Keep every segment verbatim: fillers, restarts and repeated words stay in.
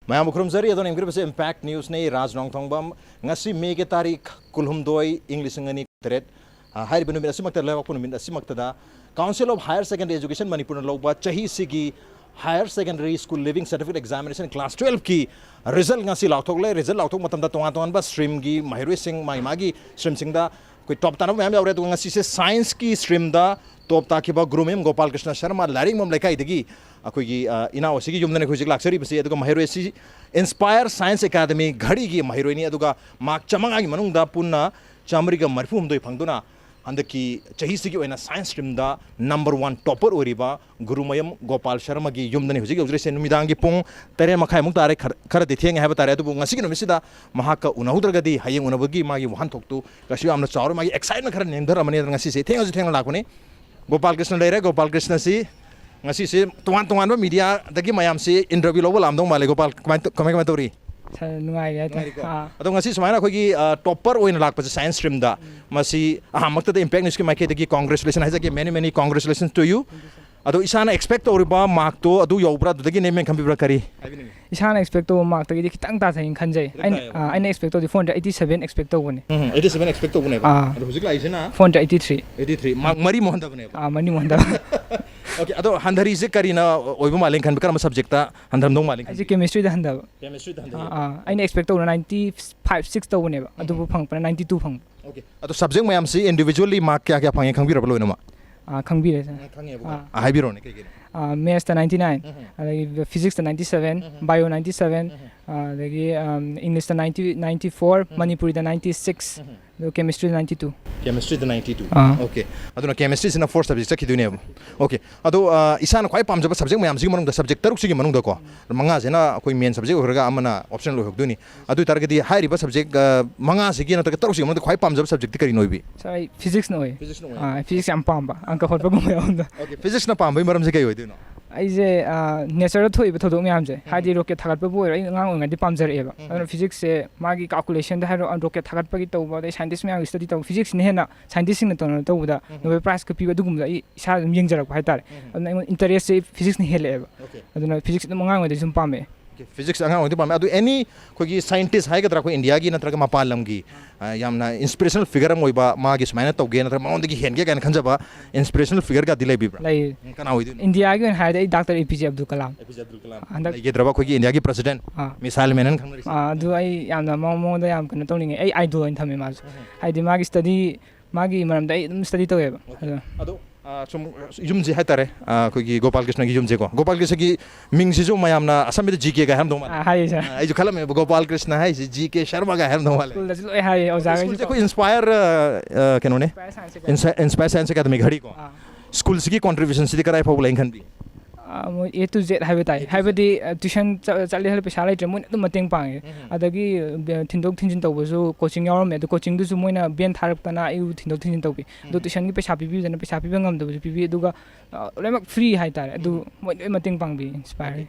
ꯃꯌꯥꯝꯕꯨ ꯈꯨꯔꯨꯝꯖꯔꯤ꯫ ꯑꯗꯣꯝꯅ ꯌꯦꯡꯕꯤꯔꯤꯕꯁꯤ Impact News ꯅꯤ꯫ ꯔꯥꯖ ꯅꯣꯡꯊꯣꯡꯕꯝ꯫ ꯉꯁꯤ ꯃꯦꯒꯤ ꯇꯥꯔꯤꯛ ꯀꯨꯟꯍꯨꯝꯗꯣꯏ, ꯏꯪ ꯂꯤꯁꯤꯡ ꯑꯅꯤ ꯇꯔꯦꯠ, ꯑ, ꯍꯥꯏꯔꯤꯕ ꯅꯨꯃꯤꯠ ꯑꯁꯤꯃꯛꯇ, ꯂꯩꯕꯥꯛꯄꯣꯛꯄ ꯅꯨꯃꯤꯠ ꯑꯁꯤꯃꯛꯇꯗ Council of Higher Secondary Education ꯃꯅꯤꯄꯨꯔꯅ ꯂꯧꯕ ꯆꯍꯤꯁꯤꯒꯤ Higher Secondary School Leaving Certificate Examination Class twelve ꯀꯤ result ꯉꯁꯤ ꯂꯥꯎꯊꯣꯛꯂꯦ꯫ Result ꯂꯥꯎꯊꯣꯛꯄ ꯃꯇꯝꯗ ꯇꯣꯉꯥꯟ ꯇꯣꯉꯥꯟꯕ stream ꯒꯤ ꯃꯍꯩꯔꯣꯏꯁꯤꯡ ꯃꯥꯒꯤ ꯃꯥꯒꯤ stream ꯁꯤꯡꯗ ꯑꯩꯈꯣꯏ top ꯇꯥꯅꯕ ꯃꯌꯥꯝ ꯌꯥꯎꯔꯦ꯫ ꯑꯗꯨꯒ ꯉꯁꯤꯁꯦ Science ꯀꯤ stream ꯗ top ꯇꯥꯈꯤꯕ ꯒꯨꯔꯨꯃꯌꯨꯝ ꯒꯣꯄꯥꯜ ꯀ꯭ꯔꯤꯁꯅ ꯁꯔꯃ, ꯂꯥꯏꯔꯤꯛꯃꯌꯨꯝ ꯂꯩꯀꯥꯏꯗꯒꯤ, ꯑꯩꯈꯣꯏꯒꯤ, ꯑ, ꯏꯅꯥꯎ ꯑꯁꯤꯒꯤ ꯌꯨꯝꯗꯅꯤ ꯑꯩꯈꯣꯏ ꯍꯧꯖꯤꯛ ꯂꯥꯛꯆꯔꯤꯕꯁꯤ꯫ ꯑꯗꯨꯒ ꯃꯍꯩꯔꯣꯏ ꯑꯁꯤ Inspire Science Academy ꯘꯔꯤꯒꯤ ꯃꯍꯩꯔꯣꯏꯅꯤ꯫ ꯑꯗꯨꯒ mark ꯆꯥꯝꯃꯉꯥꯒꯤ ꯃꯅꯨꯡꯗ ꯄꯨꯟꯅ ꯆꯥꯃꯔꯤꯒ ꯃꯔꯤꯐꯨ ꯍꯨꯝꯗꯣꯏ ꯐꯪꯗꯨꯅ ꯍꯟꯗꯛꯀꯤ ꯆꯍꯤꯁꯤꯒꯤ ꯑꯣꯏꯅ Science stream ꯗ number one topper ꯑꯣꯏꯔꯤꯕ ꯒꯨꯔꯨꯃꯌꯨꯝ ꯒꯣꯄꯥꯜ ꯁꯔꯃꯒꯤ ꯌꯨꯝꯗꯅꯤ ꯍꯧꯖꯤꯛ ꯌꯧꯖꯔꯤꯁꯦ꯫ ꯅꯨꯃꯤꯗꯥꯡꯒꯤ ꯄꯨꯡ ꯇꯔꯦꯠ ꯃꯈꯥꯏꯃꯨꯛ ꯇꯥꯔꯦ, ꯈꯔ, ꯈꯔꯗꯤ ꯊꯦꯡꯉꯦ ꯍꯥꯏꯕ ꯇꯥꯔꯦ꯫ ꯑꯗꯨꯕꯨ ꯉꯁꯤꯒꯤ ꯅꯨꯃꯤꯠꯁꯤꯗ ꯃꯍꯥꯛꯀ ꯎꯅꯍꯧꯗ꯭ꯔꯒꯗꯤ ꯍꯌꯦꯡ ꯎꯅꯕꯒꯤ ꯃꯥꯒꯤ ꯋꯥꯍꯟꯊꯣꯛꯇꯨ ꯀꯩꯁꯨ ꯌꯥꯝꯅ ꯆꯥꯎꯔꯣꯏ, ꯃꯥꯒꯤ excitement ꯈꯔ ꯅꯦꯝꯊꯔꯝꯃꯅꯤ꯫ ꯑꯗꯨꯅ ꯉꯁꯤꯁꯦ ꯊꯦꯡꯉꯁꯨ ꯊꯦꯡꯅ ꯂꯥꯛꯄꯅꯤ꯫ ꯒꯣꯄꯥꯜ ꯀ꯭ꯔꯤꯁꯅ ꯂꯩꯔꯦ꯫ ꯒꯣꯄꯥꯜ ꯀ꯭ꯔꯤꯁꯅꯁꯤ ꯉꯁꯤꯁꯦ ꯇꯣꯉꯥꯟ ꯇꯣꯉꯥꯟꯕ media ꯗꯒꯤ ꯃꯌꯥꯝꯁꯤ interview ꯂꯧꯕ ꯂꯥꯛꯑꯝꯗꯧ ꯃꯥꯜꯂꯦ꯫ ꯒꯣꯄꯥꯜ, ꯀꯃꯥꯏ ꯇꯧ-, ꯀꯃꯥꯏ, ꯀꯃꯥꯏ ꯇꯧꯔꯤ? ꯁꯥꯔ, ꯅꯨꯡꯉꯥꯏꯔꯤ ꯍꯥꯏꯇꯥꯔꯦ꯫ ꯅꯨꯡꯉꯥꯏꯔꯤꯀꯣ? ꯑꯥ꯫ ꯑꯗꯣ ꯉꯁꯤ ꯁꯨꯃꯥꯏꯅ ꯑꯩꯈꯣꯏꯒꯤ, ꯑ, topper ꯑꯣꯏꯅ ꯂꯥꯛꯄꯁꯦ Science stream ꯗ, ꯎꯝ꯫ ꯃꯁꯤ ꯑꯍꯥꯟꯕꯃꯛꯇꯗ Impact News ꯀꯤ ꯃꯥꯏꯀꯩꯗꯒꯤ congratulation ꯍꯥꯏꯖꯒꯦ, many, many congratulations to you꯫ Thank you, sir꯫ ꯑꯗꯣ ꯏꯁꯥꯅ expect ꯇꯧꯔꯤꯕ mark ꯇꯣ ꯑꯗꯨ ꯌꯧꯕ꯭ꯔꯥ, ꯑꯗꯨꯗꯒꯤ ꯅꯦꯝꯃꯦꯅ ꯈꯟꯕꯤꯕ꯭ꯔꯥ, ꯀꯔꯤ? ꯍꯥꯏꯕꯤꯅꯤꯡꯉꯤ꯫ ꯏꯁꯥꯅ expect ꯇꯧꯕ mark ꯇꯒꯤꯗꯤ ꯈꯤꯇꯪ ꯇꯥꯊꯩꯅ ꯈꯟꯖꯩ꯫ ꯈꯤꯇꯪ ꯑꯩꯅ, ꯇꯥꯏꯌꯦꯕ? ꯑꯥ, ꯑꯩꯅ expect ꯇꯧꯕꯗꯤ four hundred eighty seven expect ꯇꯧꯕꯅꯦ꯫ ꯎꯝ, eighty seven expect ꯇꯧꯕꯅꯦꯕ꯫ ꯑꯥ꯫ ꯑꯗꯣ ꯍꯧꯖꯤꯛ ꯂꯥꯛꯏꯁꯤꯅ? Four hundred eighty three꯫ Eighty three꯫ Mark ꯃꯔꯤꯃꯨꯛ ꯍꯟꯊꯕꯅꯦꯕ? ꯑꯥ, ꯃꯔꯤꯃꯨꯛ ꯍꯟꯊꯕ꯫ Okay, ꯑꯗꯣ ꯍꯟꯊꯔꯤꯁꯦ ꯀꯔꯤꯅ ꯑꯣꯏꯕ ꯃꯥꯜꯂꯦꯅ ꯈꯟꯕ? ꯀꯔꯝꯕ subject ꯇ ꯍꯟꯊꯔꯝꯗꯧ ꯃꯥꯜꯂꯦꯅ ꯑꯩꯁꯦ ꯈꯟꯕ? Chemistry ꯗ ꯍꯟꯊꯕ꯫ Chemistry ꯗ ꯍꯟꯊꯩꯌꯦꯕ? ꯑꯥ, ꯑꯥ, ꯑꯩꯅ expect ꯇꯧꯕꯅ ninety five six ꯇꯧꯕꯅꯦꯕ, ꯎꯝ꯫ ꯑꯗꯨꯕꯨ ꯐꯪꯉꯛꯄꯅ ninety two ꯐꯪꯕ꯫ Okay, ꯑꯗꯣ subject ꯃꯌꯥꯝꯁꯤ individually mark ꯀꯌꯥ ꯀꯌꯥ ꯐꯪꯉꯦ ꯈꯪꯕꯤꯔꯕ ꯂꯣꯏꯅꯃꯛ? ꯑꯥ, ꯈꯪꯕꯤꯔꯦ, ꯁꯥꯔ꯫ ꯎꯝ, ꯈꯪꯉꯦꯕꯀꯣ꯫ ꯑꯥ꯫ ꯑꯥ, ꯍꯥꯏꯕꯤꯔꯣꯅꯦ ꯀꯩ ꯀꯩꯅꯣ? ꯑꯥ, Maths ꯇ ninety nine, ꯎꯝ꯫ ꯑꯗꯒꯤ Physics ꯇ ninety seven, ꯎꯝ꯫ Bio ninety seven, ꯎꯝ꯫ ꯑꯥ, ꯑꯗꯒꯤ, ꯑꯝ, English ꯇ ninety, ninety four, ꯎꯝ꯫ ꯃꯅꯤꯄꯨꯔꯤꯗ ninety six, ꯎꯝ꯫ ꯑꯗꯨꯒ Chemistry ꯗ ninety two꯫ Chemistry ꯗ ninety two꯫ ꯑꯥ꯫ Okay, ꯑꯗꯨꯅ Chemistry ꯁꯤꯅ four subject ꯆꯠꯈꯤꯗꯣꯏꯅꯦꯕ꯫ Okay, ꯑꯗꯣ, ꯑꯥ, ꯏꯁꯥꯅ ꯈ꯭ꯋꯥꯏ ꯄꯥꯝꯖꯕ subject ꯃꯌꯥꯝꯁꯤꯒꯤ ꯃꯅꯨꯡꯗ, subject ꯇꯔꯨꯛꯁꯤꯒꯤ ꯃꯅꯨꯡꯗꯀꯣ, ꯃꯉꯥꯁꯤꯅ ꯑꯩꯈꯣꯏ main subject ꯑꯣꯏꯈ꯭ꯔꯒ ꯑꯃꯅ optional ꯑꯣꯏꯍꯧꯗꯣꯏꯅꯤ꯫ ꯑꯗꯨ ꯑꯣꯏꯇꯥꯔꯒꯗꯤ ꯍꯥꯏꯔꯤꯕ subject, ꯑ, ꯃꯉꯥꯁꯤꯒꯤ ꯅꯠꯇ꯭ꯔꯒ ꯇꯔꯨꯛꯁꯤꯒꯤ ꯃꯅꯨꯡꯗ ꯈ꯭ꯋꯥꯏ ꯄꯥꯝꯖꯕ subject ꯇꯤ ꯀꯔꯤꯅꯣ ꯑꯣꯏꯕꯤ? ꯁꯥꯔ, ꯑꯩ Physics ꯅ ꯑꯣꯏ꯫ Physics ꯅ ꯑꯣꯏ꯫ ꯑꯥ, Physics ꯌꯥꯝ ꯄꯥꯝꯕ, ꯑꯪꯀ ꯍꯣꯠꯄꯒꯨꯝꯕ ꯌꯥꯎꯕꯗꯣ꯫ Okay, Physics ꯅ ꯄꯥꯝꯕꯒꯤ ꯃꯔꯝꯁꯦ ꯀꯩ ꯑꯣꯏꯗꯣꯏꯅꯣ? ꯑꯩꯁꯦ, ꯑ, nature ꯗ ꯊꯣꯛꯏꯕ ꯊꯧꯗꯣꯛ ꯃꯌꯥꯝꯁꯦ, ꯎꯝ꯫ ꯍꯥꯏꯗꯤ rocket ꯊꯥꯒꯠꯄꯕꯨ ꯑꯣꯏꯔꯣ, ꯑꯩ ꯑꯉꯥꯡ ꯑꯣꯏꯔꯤꯉꯩꯗꯤ ꯄꯥꯝꯖꯔꯛꯑꯦꯕ꯫ ꯎꯝ꯫ ꯑꯗꯨꯅ Physics ꯁꯦ ꯃꯥꯒꯤ calculation ꯗ ꯍꯥꯏꯔꯣ, rocket ꯊꯥꯒꯠꯄꯒꯤ ꯇꯧꯕ, ꯑꯗꯩ scientist ꯃꯌꯥꯝꯒꯤ study ꯇꯧꯕ, Physics ꯁꯤꯅ ꯍꯦꯟꯅ scientist ꯁꯤꯡꯅ ꯇꯧꯅ ꯇꯧꯕꯗ ꯎꯝ꯫ Nobel Prize ꯀ ꯄꯤꯕ ꯑꯗꯨꯒꯨꯝꯕꯗ ꯑꯩ ꯏꯁꯥ ꯑꯗꯨꯝ ꯌꯦꯡꯖꯔꯛꯄ ꯍꯥꯏꯇꯥꯔꯦ꯫ ꯎꯝ꯫ ꯑꯗꯨꯅ ꯑꯩꯉꯣꯟꯗ interest ꯁꯦ Physics ꯅ ꯍꯦꯜꯂꯛꯑꯦꯕ꯫ Okay꯫ ꯑꯗꯨꯅ Physics ꯑꯗꯨꯝ ꯑꯉꯥꯡ ꯑꯣꯏꯉꯩꯗꯩ ꯁꯨꯝ ꯄꯥꯝꯃꯛꯑꯦ꯫ ꯐꯤꯖꯤꯛꯁ ꯑꯉꯥꯡ ꯑꯣꯏꯗꯤ ꯄꯥꯝꯃꯦ꯫ ꯑꯗꯨ ꯑꯦꯅꯤ ꯑꯩꯈꯣꯏꯒꯤ ꯁꯥꯏꯟꯇꯤꯁ ꯍꯥꯏꯒꯗ꯭ꯔꯥ, ꯑꯩꯈꯣꯏ ꯏꯟꯗꯤꯌꯥꯒꯤ ꯅꯠꯇ꯭ꯔꯒ ꯃꯄꯥꯟ ꯂꯝꯒꯤ, ꯑ, ꯌꯥꯝꯅ ꯏꯟꯁꯄꯤꯔꯦꯁꯅꯦꯜ ꯐꯤꯒꯔ ꯑꯃ ꯑꯣꯏꯕ, ꯃꯥꯒꯤ ꯁꯨꯃꯥꯏꯅ ꯇꯧꯒꯦ ꯅꯠꯇ꯭ꯔꯒ ꯃꯉꯣꯟꯗꯒꯤ ꯍꯦꯟꯒꯦ ꯀꯥꯏꯅ ꯈꯟꯖꯕ ꯏꯟꯁꯄꯤꯔꯦꯁꯅꯦꯜ ꯐꯤꯒꯔꯒꯗꯤ ꯂꯩꯕꯤꯕ꯭ꯔꯥ? ꯂꯩ꯫ ꯎꯝ, ꯀꯅꯥ ꯑꯣꯏꯗꯣꯏꯅꯣ? ꯏꯟꯗꯤꯌꯥꯒꯤ ꯑꯣꯏꯅ ꯍꯥꯏꯔꯗꯤ ꯑꯩ ꯗꯥꯛꯇꯔ ꯑꯦ ꯄꯤ ꯖꯦ ꯑꯕꯗꯨꯜ ꯀꯂꯥꯝ꯫ ꯑꯦ ꯄꯤ ꯖꯦ ꯑꯕꯗꯨꯜ ꯀꯂꯥꯝ꯫ ꯍꯟꯗꯛ ꯂꯩꯈꯤꯗ꯭ꯔꯕ ꯑꯩꯈꯣꯏꯒꯤ ꯏꯟꯗꯤꯌꯥꯒꯤ ꯄ꯭ꯔꯁꯤꯗꯦꯟ, ꯑꯥ꯫ ꯃꯤꯁꯥꯏꯜ ꯃꯦꯟ ꯍꯥꯏꯅ ꯈꯪꯅꯔꯤꯁꯦ꯫ ꯑꯥ, ꯑꯗꯨ ꯑꯩ ꯌꯥꯝꯅ ꯃꯉꯣꯟꯗ ꯌꯥꯝ ꯀꯩꯅꯣ ꯇꯧꯅꯤꯡꯉꯦ꯫ ꯑꯩ ꯑꯥꯏꯗꯣꯜ ꯑꯣꯏꯅ ꯊꯝꯃꯦ ꯃꯥꯁꯦ꯫ ꯎꯝ꯫ ꯍꯥꯏꯗꯤ ꯃꯥꯒꯤ ꯁ꯭ꯇꯗꯤ, ꯃꯥꯒꯤ ꯃꯔꯝꯗ ꯑꯩ ꯑꯗꯨꯝ ꯁ꯭ꯇꯗꯤ ꯇꯧꯋꯦꯕ꯫ ꯑꯣꯀꯦ꯫ ꯑꯗꯣ ꯑꯗꯣ, ꯑ, ꯁꯨꯝ ꯌꯨꯝꯁꯦ ꯍꯥꯏꯇꯥꯔꯦ, ꯑ, ꯑꯩꯈꯣꯏꯒꯤ ꯒꯣꯄꯥꯜ ꯀ꯭ꯔꯤꯁꯅꯒꯤ ꯌꯨꯝꯁꯦꯀꯣ, ꯒꯣꯄꯥꯜ ꯀ꯭ꯔꯤꯁꯅꯒꯤ ꯃꯤꯡꯁꯤꯁꯨ ꯃꯌꯥꯝꯅ ꯑꯁꯝꯕꯗ ꯖꯤ ꯀꯦ ꯒꯥꯏ ꯍꯥꯏꯔꯝꯗꯧ ꯃꯥꯜꯂꯦ꯫ ꯑꯥ, ꯍꯥꯏꯌꯦ, ꯁꯥꯔ꯫ ꯑ, ꯑꯩꯁꯨ ꯈꯜꯂꯝꯃꯦꯕ, ꯒꯣꯄꯥꯜ ꯀ꯭ꯔꯤꯁꯅ ꯍꯥꯏꯁꯦ ꯖꯤ ꯀꯦ ꯁꯔꯃ ꯒꯥꯏ ꯍꯥꯏꯔꯝꯗꯧ ꯃꯥꯜꯂꯦ꯫ ꯁ꯭ꯀꯨꯜꯗꯁꯨ ꯂꯣꯏ ꯍꯥꯏꯌꯦ, ꯑꯣꯖꯥꯈꯩꯁꯨ꯫ ꯁ꯭ꯀꯨꯜꯁꯦ ꯑꯩꯈꯣꯏ ꯏꯟꯁꯄꯥꯌꯔ, ꯑ, ꯀꯩꯅꯣꯅꯦ? Inspire science academy. ꯏꯟꯁ-, ꯏꯟꯁꯄꯥꯌꯔ ꯁꯥꯏꯟꯁ ꯑꯦꯀꯥꯗꯃꯤ ꯘꯔꯤꯀꯣ꯫ ꯑꯥ꯫ ꯁ꯭ꯀꯨꯜꯁꯤꯒꯤ ꯀꯣꯟꯇ꯭ꯔꯤꯕ꯭ꯌꯨꯁꯟꯁꯤꯗꯤ ꯀꯗꯥꯏ ꯐꯥꯎꯕ ꯂꯩꯅ ꯈꯟꯕꯤ? ꯑ, ꯃꯣꯏ A to Z ꯍꯥꯏꯕ ꯇꯥꯏ꯫ A to Z꯫ ꯍꯥꯏꯕꯗꯤ, ꯑ, ꯇ꯭ꯌꯨꯁꯟ ꯆ-, ꯆꯠꯂꯦ ꯍꯥꯏꯔ ꯄꯩꯁꯥ ꯂꯩꯇ꯭ꯔꯦ, ꯃꯣꯏꯅ ꯑꯗꯨꯝ ꯃꯇꯦꯡ ꯄꯥꯡꯉꯦ꯫ ꯎꯝ꯫ ꯑꯗꯒꯤ, ꯑ, ꯊꯤꯟꯗꯣꯛ ꯊꯤꯟꯖꯤꯟ ꯇꯧꯕꯁꯨ ꯀꯣꯆꯤꯡ ꯌꯥꯎꯔꯝꯃꯦ꯫ ꯑꯗꯣ ꯀꯣꯆꯤꯡꯗꯨꯁꯨ ꯃꯣꯏꯅ ꯚꯦꯟ ꯊꯥꯔꯛꯇꯅ ꯑꯩꯕꯨ ꯊꯤꯟꯗꯣꯛ ꯊꯤꯟꯖꯤꯟ ꯇꯧꯕꯤ꯫ ꯑꯗꯣ ꯎꯝ꯫ ꯇ꯭ꯌꯨꯁꯟꯒꯤ ꯄꯩꯁꯥ ꯄꯤꯕꯤꯗꯅ ꯄꯩꯁꯥ ꯄꯤꯕ ꯉꯝꯗꯕꯁꯨ ꯄꯤꯕꯤ꯫ ꯑꯗꯨꯒ, ꯑ, ꯂꯣꯏꯅꯃꯛ ꯐ꯭ꯔꯤ ꯍꯥꯏꯇꯥꯔꯦ꯫ ꯑꯗꯨ ꯎꯝ꯫ ꯃꯣꯏ ꯂꯣꯏ ꯃꯇꯦꯡ ꯄꯥꯡꯕꯤ, ꯏꯟꯁꯄꯥꯌꯔ꯫ ꯑꯣꯀꯦ꯫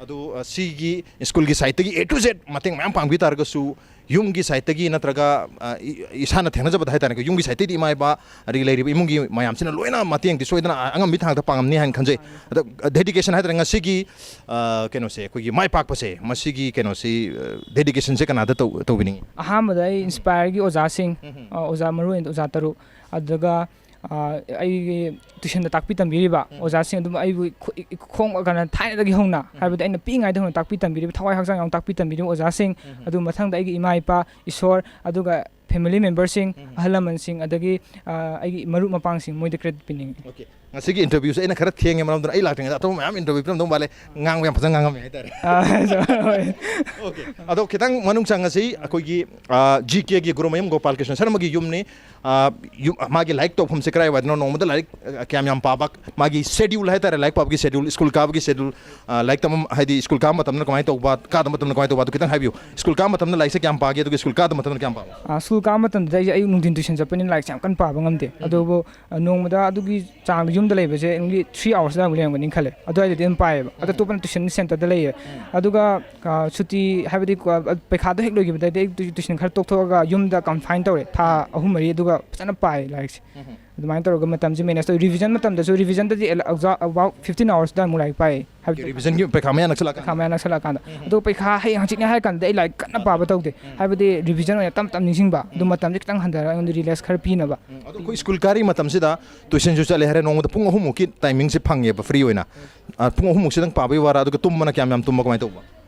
ꯑꯗꯨ, ꯑ, ꯁꯤꯒꯤ ꯁ꯭ꯀꯨꯜꯒꯤ ꯁꯥꯏꯠꯇꯒꯤ A to Z ꯃꯇꯦꯡ ꯃꯌꯥꯝ ꯄꯥꯡꯕꯤ ꯇꯥꯔꯒꯁꯨ, ꯌꯨꯝꯒꯤ ꯁꯥꯏꯠꯇꯒꯤ ꯅꯠꯇ꯭ꯔꯒ, ꯑ, ꯏ-, ꯏꯁꯥꯅ ꯊꯦꯡꯅꯖꯕꯗ ꯍꯥꯏꯇꯥꯔꯦꯀꯣ, ꯌꯨꯝꯒꯤ ꯁꯥꯏꯠꯇꯒꯤꯗꯤ ꯏꯃꯥ ꯏꯄꯥ, ꯑꯗꯒꯤ ꯂꯩꯔꯤꯕ ꯏꯃꯨꯡꯒꯤ ꯃꯌꯥꯝꯁꯤꯅ ꯂꯣꯏꯅ ꯃꯇꯦꯡꯗꯤ ꯁꯣꯏꯗꯅ ꯑ-, ꯑꯉꯝꯕꯤ ꯊꯥꯛꯇ ꯄꯥꯡꯉꯝꯅꯤ ꯍꯥꯏꯅ ꯈꯟꯖꯩ꯫ ꯑꯗꯣ, ꯑ, ꯗꯦꯗꯤꯀꯦꯁꯟ ꯍꯥꯏꯇꯥꯔꯦ, ꯉꯁꯤꯒꯤ, ꯑ, ꯀꯩꯅꯣꯁꯦ, ꯑꯩꯈꯣꯏꯒꯤ ꯃꯥꯏ ꯄꯥꯛꯄꯁꯦ, ꯃꯁꯤꯒꯤ ꯀꯩꯅꯣꯁꯤ, ꯑ, ꯗꯦꯗꯤꯀꯦꯁꯟꯁꯦ ꯀꯅꯥꯗ ꯇꯧ-, ꯇꯧꯕꯤꯅꯤꯡꯉꯤ? ꯑꯍꯥꯟꯕꯗ ꯑꯩ ꯏꯟꯁꯄꯥꯌꯔꯒꯤ ꯑꯣꯖꯥꯁꯤꯡ, ꯎꯝ ꯍꯝ꯫ ꯑ, ꯑꯣꯖꯥ, ꯃꯔꯨ ꯑꯣꯏꯅ ꯑꯣꯖꯥ ꯇꯔꯨꯛ, ꯑꯗꯨꯒ, ꯑ, ꯑꯩꯒꯤ ꯇ꯭ꯌꯨꯁꯟꯗ ꯇꯥꯛꯄꯤ ꯇꯝꯕꯤꯔꯤꯕ ꯎꯝ꯫ ꯑꯣꯖꯥꯁꯤꯡ ꯑꯗꯨꯝ ꯑꯩꯕꯨ ꯈꯨ-, ꯏ-, ꯈꯣꯡ ꯀꯩꯅꯣ ꯊꯥꯏꯅꯗꯒꯤ ꯍꯧꯅ, ꯎꯝ꯫ ꯍꯥꯏꯕꯗꯤ ꯑꯩꯅ ꯄꯤꯛꯏꯉꯩꯗ ꯍꯧꯅ ꯇꯥꯛꯄꯤ ꯇꯝꯕꯤꯔꯤꯕ, ꯊꯋꯥꯏ ꯍꯛꯆꯥꯡ ꯌꯥꯎꯅ ꯇꯥꯛꯄꯤ ꯇꯝꯕꯤꯔꯤꯕ ꯑꯣꯖꯥꯁꯤꯡ, ꯎꯝ꯫ ꯑꯗꯨ ꯃꯊꯪꯗ ꯑꯩꯒꯤ ꯏꯃꯥ ꯏꯄꯥ, ꯏꯁꯣꯔ, ꯑꯗꯨꯒ ꯐꯦꯃꯤꯂꯤ ꯃꯦꯝꯕꯔꯁꯤꯡ, ꯎꯝ꯫ ꯑꯍꯜ ꯂꯃꯟꯁꯤꯡ, ꯑꯗꯒꯤ, ꯑ, ꯑꯩꯒꯤ ꯃꯔꯨꯞ ꯃꯄꯥꯡꯁꯤꯡ, ꯃꯣꯏꯗ ꯀ꯭ꯔꯦꯗꯤꯠ ꯄꯤꯅꯤꯡꯉꯤ꯫ ꯑꯣꯀꯦ꯫ ꯉꯁꯤꯒꯤ ꯏꯟꯇꯔꯚ꯭ꯌꯨꯁꯦ ꯑꯩꯅ ꯈꯔ ꯊꯦꯡꯉꯦ, ꯃꯔꯝꯗꯨꯅ ꯑꯩ ꯂꯥꯛꯇ꯭ꯔꯤꯉꯩꯗ ꯑꯇꯣꯞꯄ ꯃꯌꯥꯝ ꯏꯟꯇꯔꯚ꯭ꯌꯨ ꯄꯤꯔꯝꯗꯧ ꯃꯥꯜꯂꯦ꯫ ꯉꯥꯡꯕ ꯌꯥꯝ ꯐꯖꯅ ꯉꯥꯡꯉꯝꯃꯦ ꯍꯥꯏꯇꯥꯔꯦ꯫ ꯑ, ꯍꯣꯏ꯫ ꯑꯣꯀꯦ꯫ ꯑꯗꯣ ꯈꯤꯇꯪ ꯃꯅꯨꯡ ꯆꯪꯉꯁꯤ꯫ ꯑꯩꯈꯣꯏꯒꯤ, ꯑ, ꯖꯤ ꯀꯦꯒꯤ ꯒꯨꯔꯨꯃꯌꯨꯝ ꯒꯣꯄꯥꯜ ꯀ꯭ꯔꯤꯁꯅ ꯁꯔꯃꯒꯤ ꯌꯨꯝꯅꯤ꯫ ꯑ, ꯌꯨꯝ, ꯃꯥꯒꯤ ꯂꯥꯏꯔꯤꯛ ꯇꯧꯐꯝꯁꯦ ꯀꯗꯥꯏꯋꯥꯏꯗꯅꯣ, ꯅꯣꯡꯃꯗ ꯂꯥꯏꯔꯤꯛ, ꯑ, ꯀꯌꯥꯝ ꯌꯥꯝ ꯄꯥꯕ, ꯃꯥꯒꯤ ꯁꯦꯗ꯭ꯌꯨꯜ ꯍꯥꯏꯇꯥꯔꯦ, ꯂꯥꯏꯔꯤꯛ ꯄꯥꯕꯒꯤ ꯁꯦꯗ꯭ꯌꯨꯜ, ꯁ꯭ꯀꯨꯜ ꯀꯥꯕꯒꯤ ꯁꯦꯗ꯭ꯌꯨꯜ, ꯑ, ꯂꯥꯏꯔꯤꯛ ꯇꯝꯐꯝ, ꯍꯥꯏꯗꯤ ꯁ꯭ꯀꯨꯜ ꯀꯥꯕ ꯃꯇꯝꯗ ꯀꯃꯥꯏꯅ ꯇꯧꯕ, ꯀꯥꯗꯕ ꯃꯇꯝꯗ ꯀꯃꯥꯏꯅ ꯇꯧꯕ, ꯑꯗꯨ ꯈꯤꯇꯪ ꯍꯥꯏꯕꯤꯌꯨ꯫ ꯁ꯭ꯀꯨꯜ ꯀꯥꯕ ꯃꯇꯝꯗ ꯂꯥꯏꯔꯤꯛꯁꯦ ꯀꯌꯥꯝ ꯄꯥꯒꯦ, ꯑꯗꯨꯒ ꯁ꯭ꯀꯨꯜ ꯀꯥꯗꯕ ꯃꯇꯝꯗ ꯀꯌꯥꯝ ꯄꯥꯕ? ꯑ, ꯁ꯭ꯀꯨꯜ ꯀꯥꯕ ꯃꯇꯝꯗꯗꯤ ꯑꯩꯁꯦ ꯑꯌꯨꯛ ꯅꯨꯡꯊꯤꯟ ꯇ꯭ꯌꯨꯁꯟ ꯆꯠꯄꯅꯤꯅ ꯂꯥꯏꯔꯤꯛꯁꯦ ꯌꯥꯝ ꯀꯟꯅ ꯄꯥꯕ ꯉꯝꯗꯦ꯫ ꯎꯝ꯫ ꯑꯗꯨꯕꯨ, ꯑ, ꯅꯣꯡꯃꯗ ꯑꯗꯨꯒꯤ ꯆꯥꯡꯗ ꯌꯨꯝꯗ ꯂꯩꯕꯁꯦ only three hours ꯑꯗꯨꯋꯥꯏꯃꯨꯛ ꯂꯩꯔꯝꯒꯅꯤ ꯈꯜꯂꯦ꯫ ꯑꯗꯨꯋꯥꯏꯗꯗꯤ ꯑꯗꯨꯝ ꯄꯥꯏꯌꯦꯕ꯫ ꯑꯗꯣ ꯎꯝ꯫ ꯑꯇꯣꯞꯄꯅ ꯇ꯭ꯌꯨꯁꯟ ꯁꯦꯟꯇꯔꯗ ꯂꯩꯌꯦ꯫ ꯎꯝ꯫ ꯑꯗꯨꯒ, ꯑ, ꯁꯨꯇꯤ, ꯍꯥꯏꯕꯗꯤ, ꯑ, ꯄꯩꯈꯥꯗꯣ ꯍꯦꯛ ꯂꯣꯏꯈꯤꯕꯗꯩꯗꯤ ꯑꯩ ꯇ꯭ꯌꯨ-, ꯇ꯭ꯌꯨꯁꯟ ꯈꯔ ꯇꯣꯛꯊꯣꯛꯑꯒ ꯌꯨꯝꯗ ꯀꯟꯐꯥꯏꯟ ꯇꯧꯔꯦ ꯊꯥ ꯎꯝ꯫ ꯑꯍꯨꯝ ꯃꯔꯤ, ꯑꯗꯨꯒ ꯐꯖꯅ ꯄꯥꯏ ꯂꯥꯏꯔꯤꯛꯁꯦ꯫ ꯎꯝ꯫ ꯑꯗꯨꯃꯥꯏꯅ ꯇꯧꯔꯒ ꯃꯇꯝꯁꯦ ꯃꯦꯅꯦꯖ ꯇꯧꯏ꯫ ꯔꯤꯚꯤꯖꯟ ꯃꯇꯝꯗꯁꯨ, ꯔꯤꯚꯤꯖꯟꯗꯗꯤ ꯑꯦꯂꯥ-, ꯑꯣꯖꯥ about fifteen hours ꯑꯗꯨꯋꯥꯏꯃꯨꯛ ꯂꯥꯏꯔꯤꯛ ꯄꯥꯏ꯫ ꯍꯥꯏꯕꯗꯤ ꯔꯤꯚꯤꯖꯟꯒꯤ ꯄꯩꯈꯥ ꯃꯌꯥ ꯅꯛꯁꯜꯂꯛꯑꯀꯥꯟꯗ ꯄꯩꯈꯥ ꯃꯌꯥ ꯅꯛꯁꯜꯂꯛꯑꯀꯥꯟꯗ꯫ ꯑꯗꯨꯒ ꯄꯩꯈꯥ ꯍꯌꯦꯡ ꯍꯪꯆꯤꯠꯅꯦ ꯍꯥꯏꯔ ꯀꯥꯟꯗ ꯑꯩ ꯂꯥꯏꯔꯤꯛ ꯀꯟꯅ ꯄꯥꯕ ꯇꯧꯗꯦ꯫ ꯍꯥꯏꯕꯗꯤ ꯔꯤꯚꯤꯖꯟ ꯑꯣꯏꯅ ꯇꯞ ꯇꯞ ꯅꯤꯡꯁꯤꯡꯕ꯫ ꯑꯗꯨ ꯃꯇꯝꯁꯦ ꯈꯤꯇꯪ ꯍꯟꯊꯔꯒ ꯑꯩꯉꯣꯟꯗ ꯔꯤꯂꯦꯛꯁ ꯈꯔ ꯄꯤꯅꯕ꯫ ꯑꯗꯣ ꯑꯩꯈꯣꯏ ꯁ꯭ꯀꯨꯜ ꯀꯥꯔꯤ ꯃꯇꯝꯁꯤꯗ ꯇꯨꯏꯁꯟꯁꯨ ꯆꯠꯂꯦ ꯍꯥꯏꯔꯦ, ꯅꯣꯡꯃꯗ ꯄꯨꯡ ꯑꯍꯨꯝꯃꯨꯛꯀꯤ ꯇꯥꯏꯃꯤꯡꯁꯦ ꯐꯪꯉꯦꯕ ꯐ꯭ꯔꯤ ꯑꯣꯏꯅ꯫ ꯑ, ꯄꯨꯡ ꯑꯍꯨꯝꯃꯨꯛꯁꯤꯗꯪ ꯄꯥꯕꯒꯤ ꯋꯥꯔꯥ, ꯑꯗꯨꯒ ꯇꯨꯝꯕꯅ ꯀꯌꯥꯝ ꯌꯥꯝ ꯇꯨꯝꯕ, ꯀꯃꯥꯏꯅ ꯇꯧꯕ?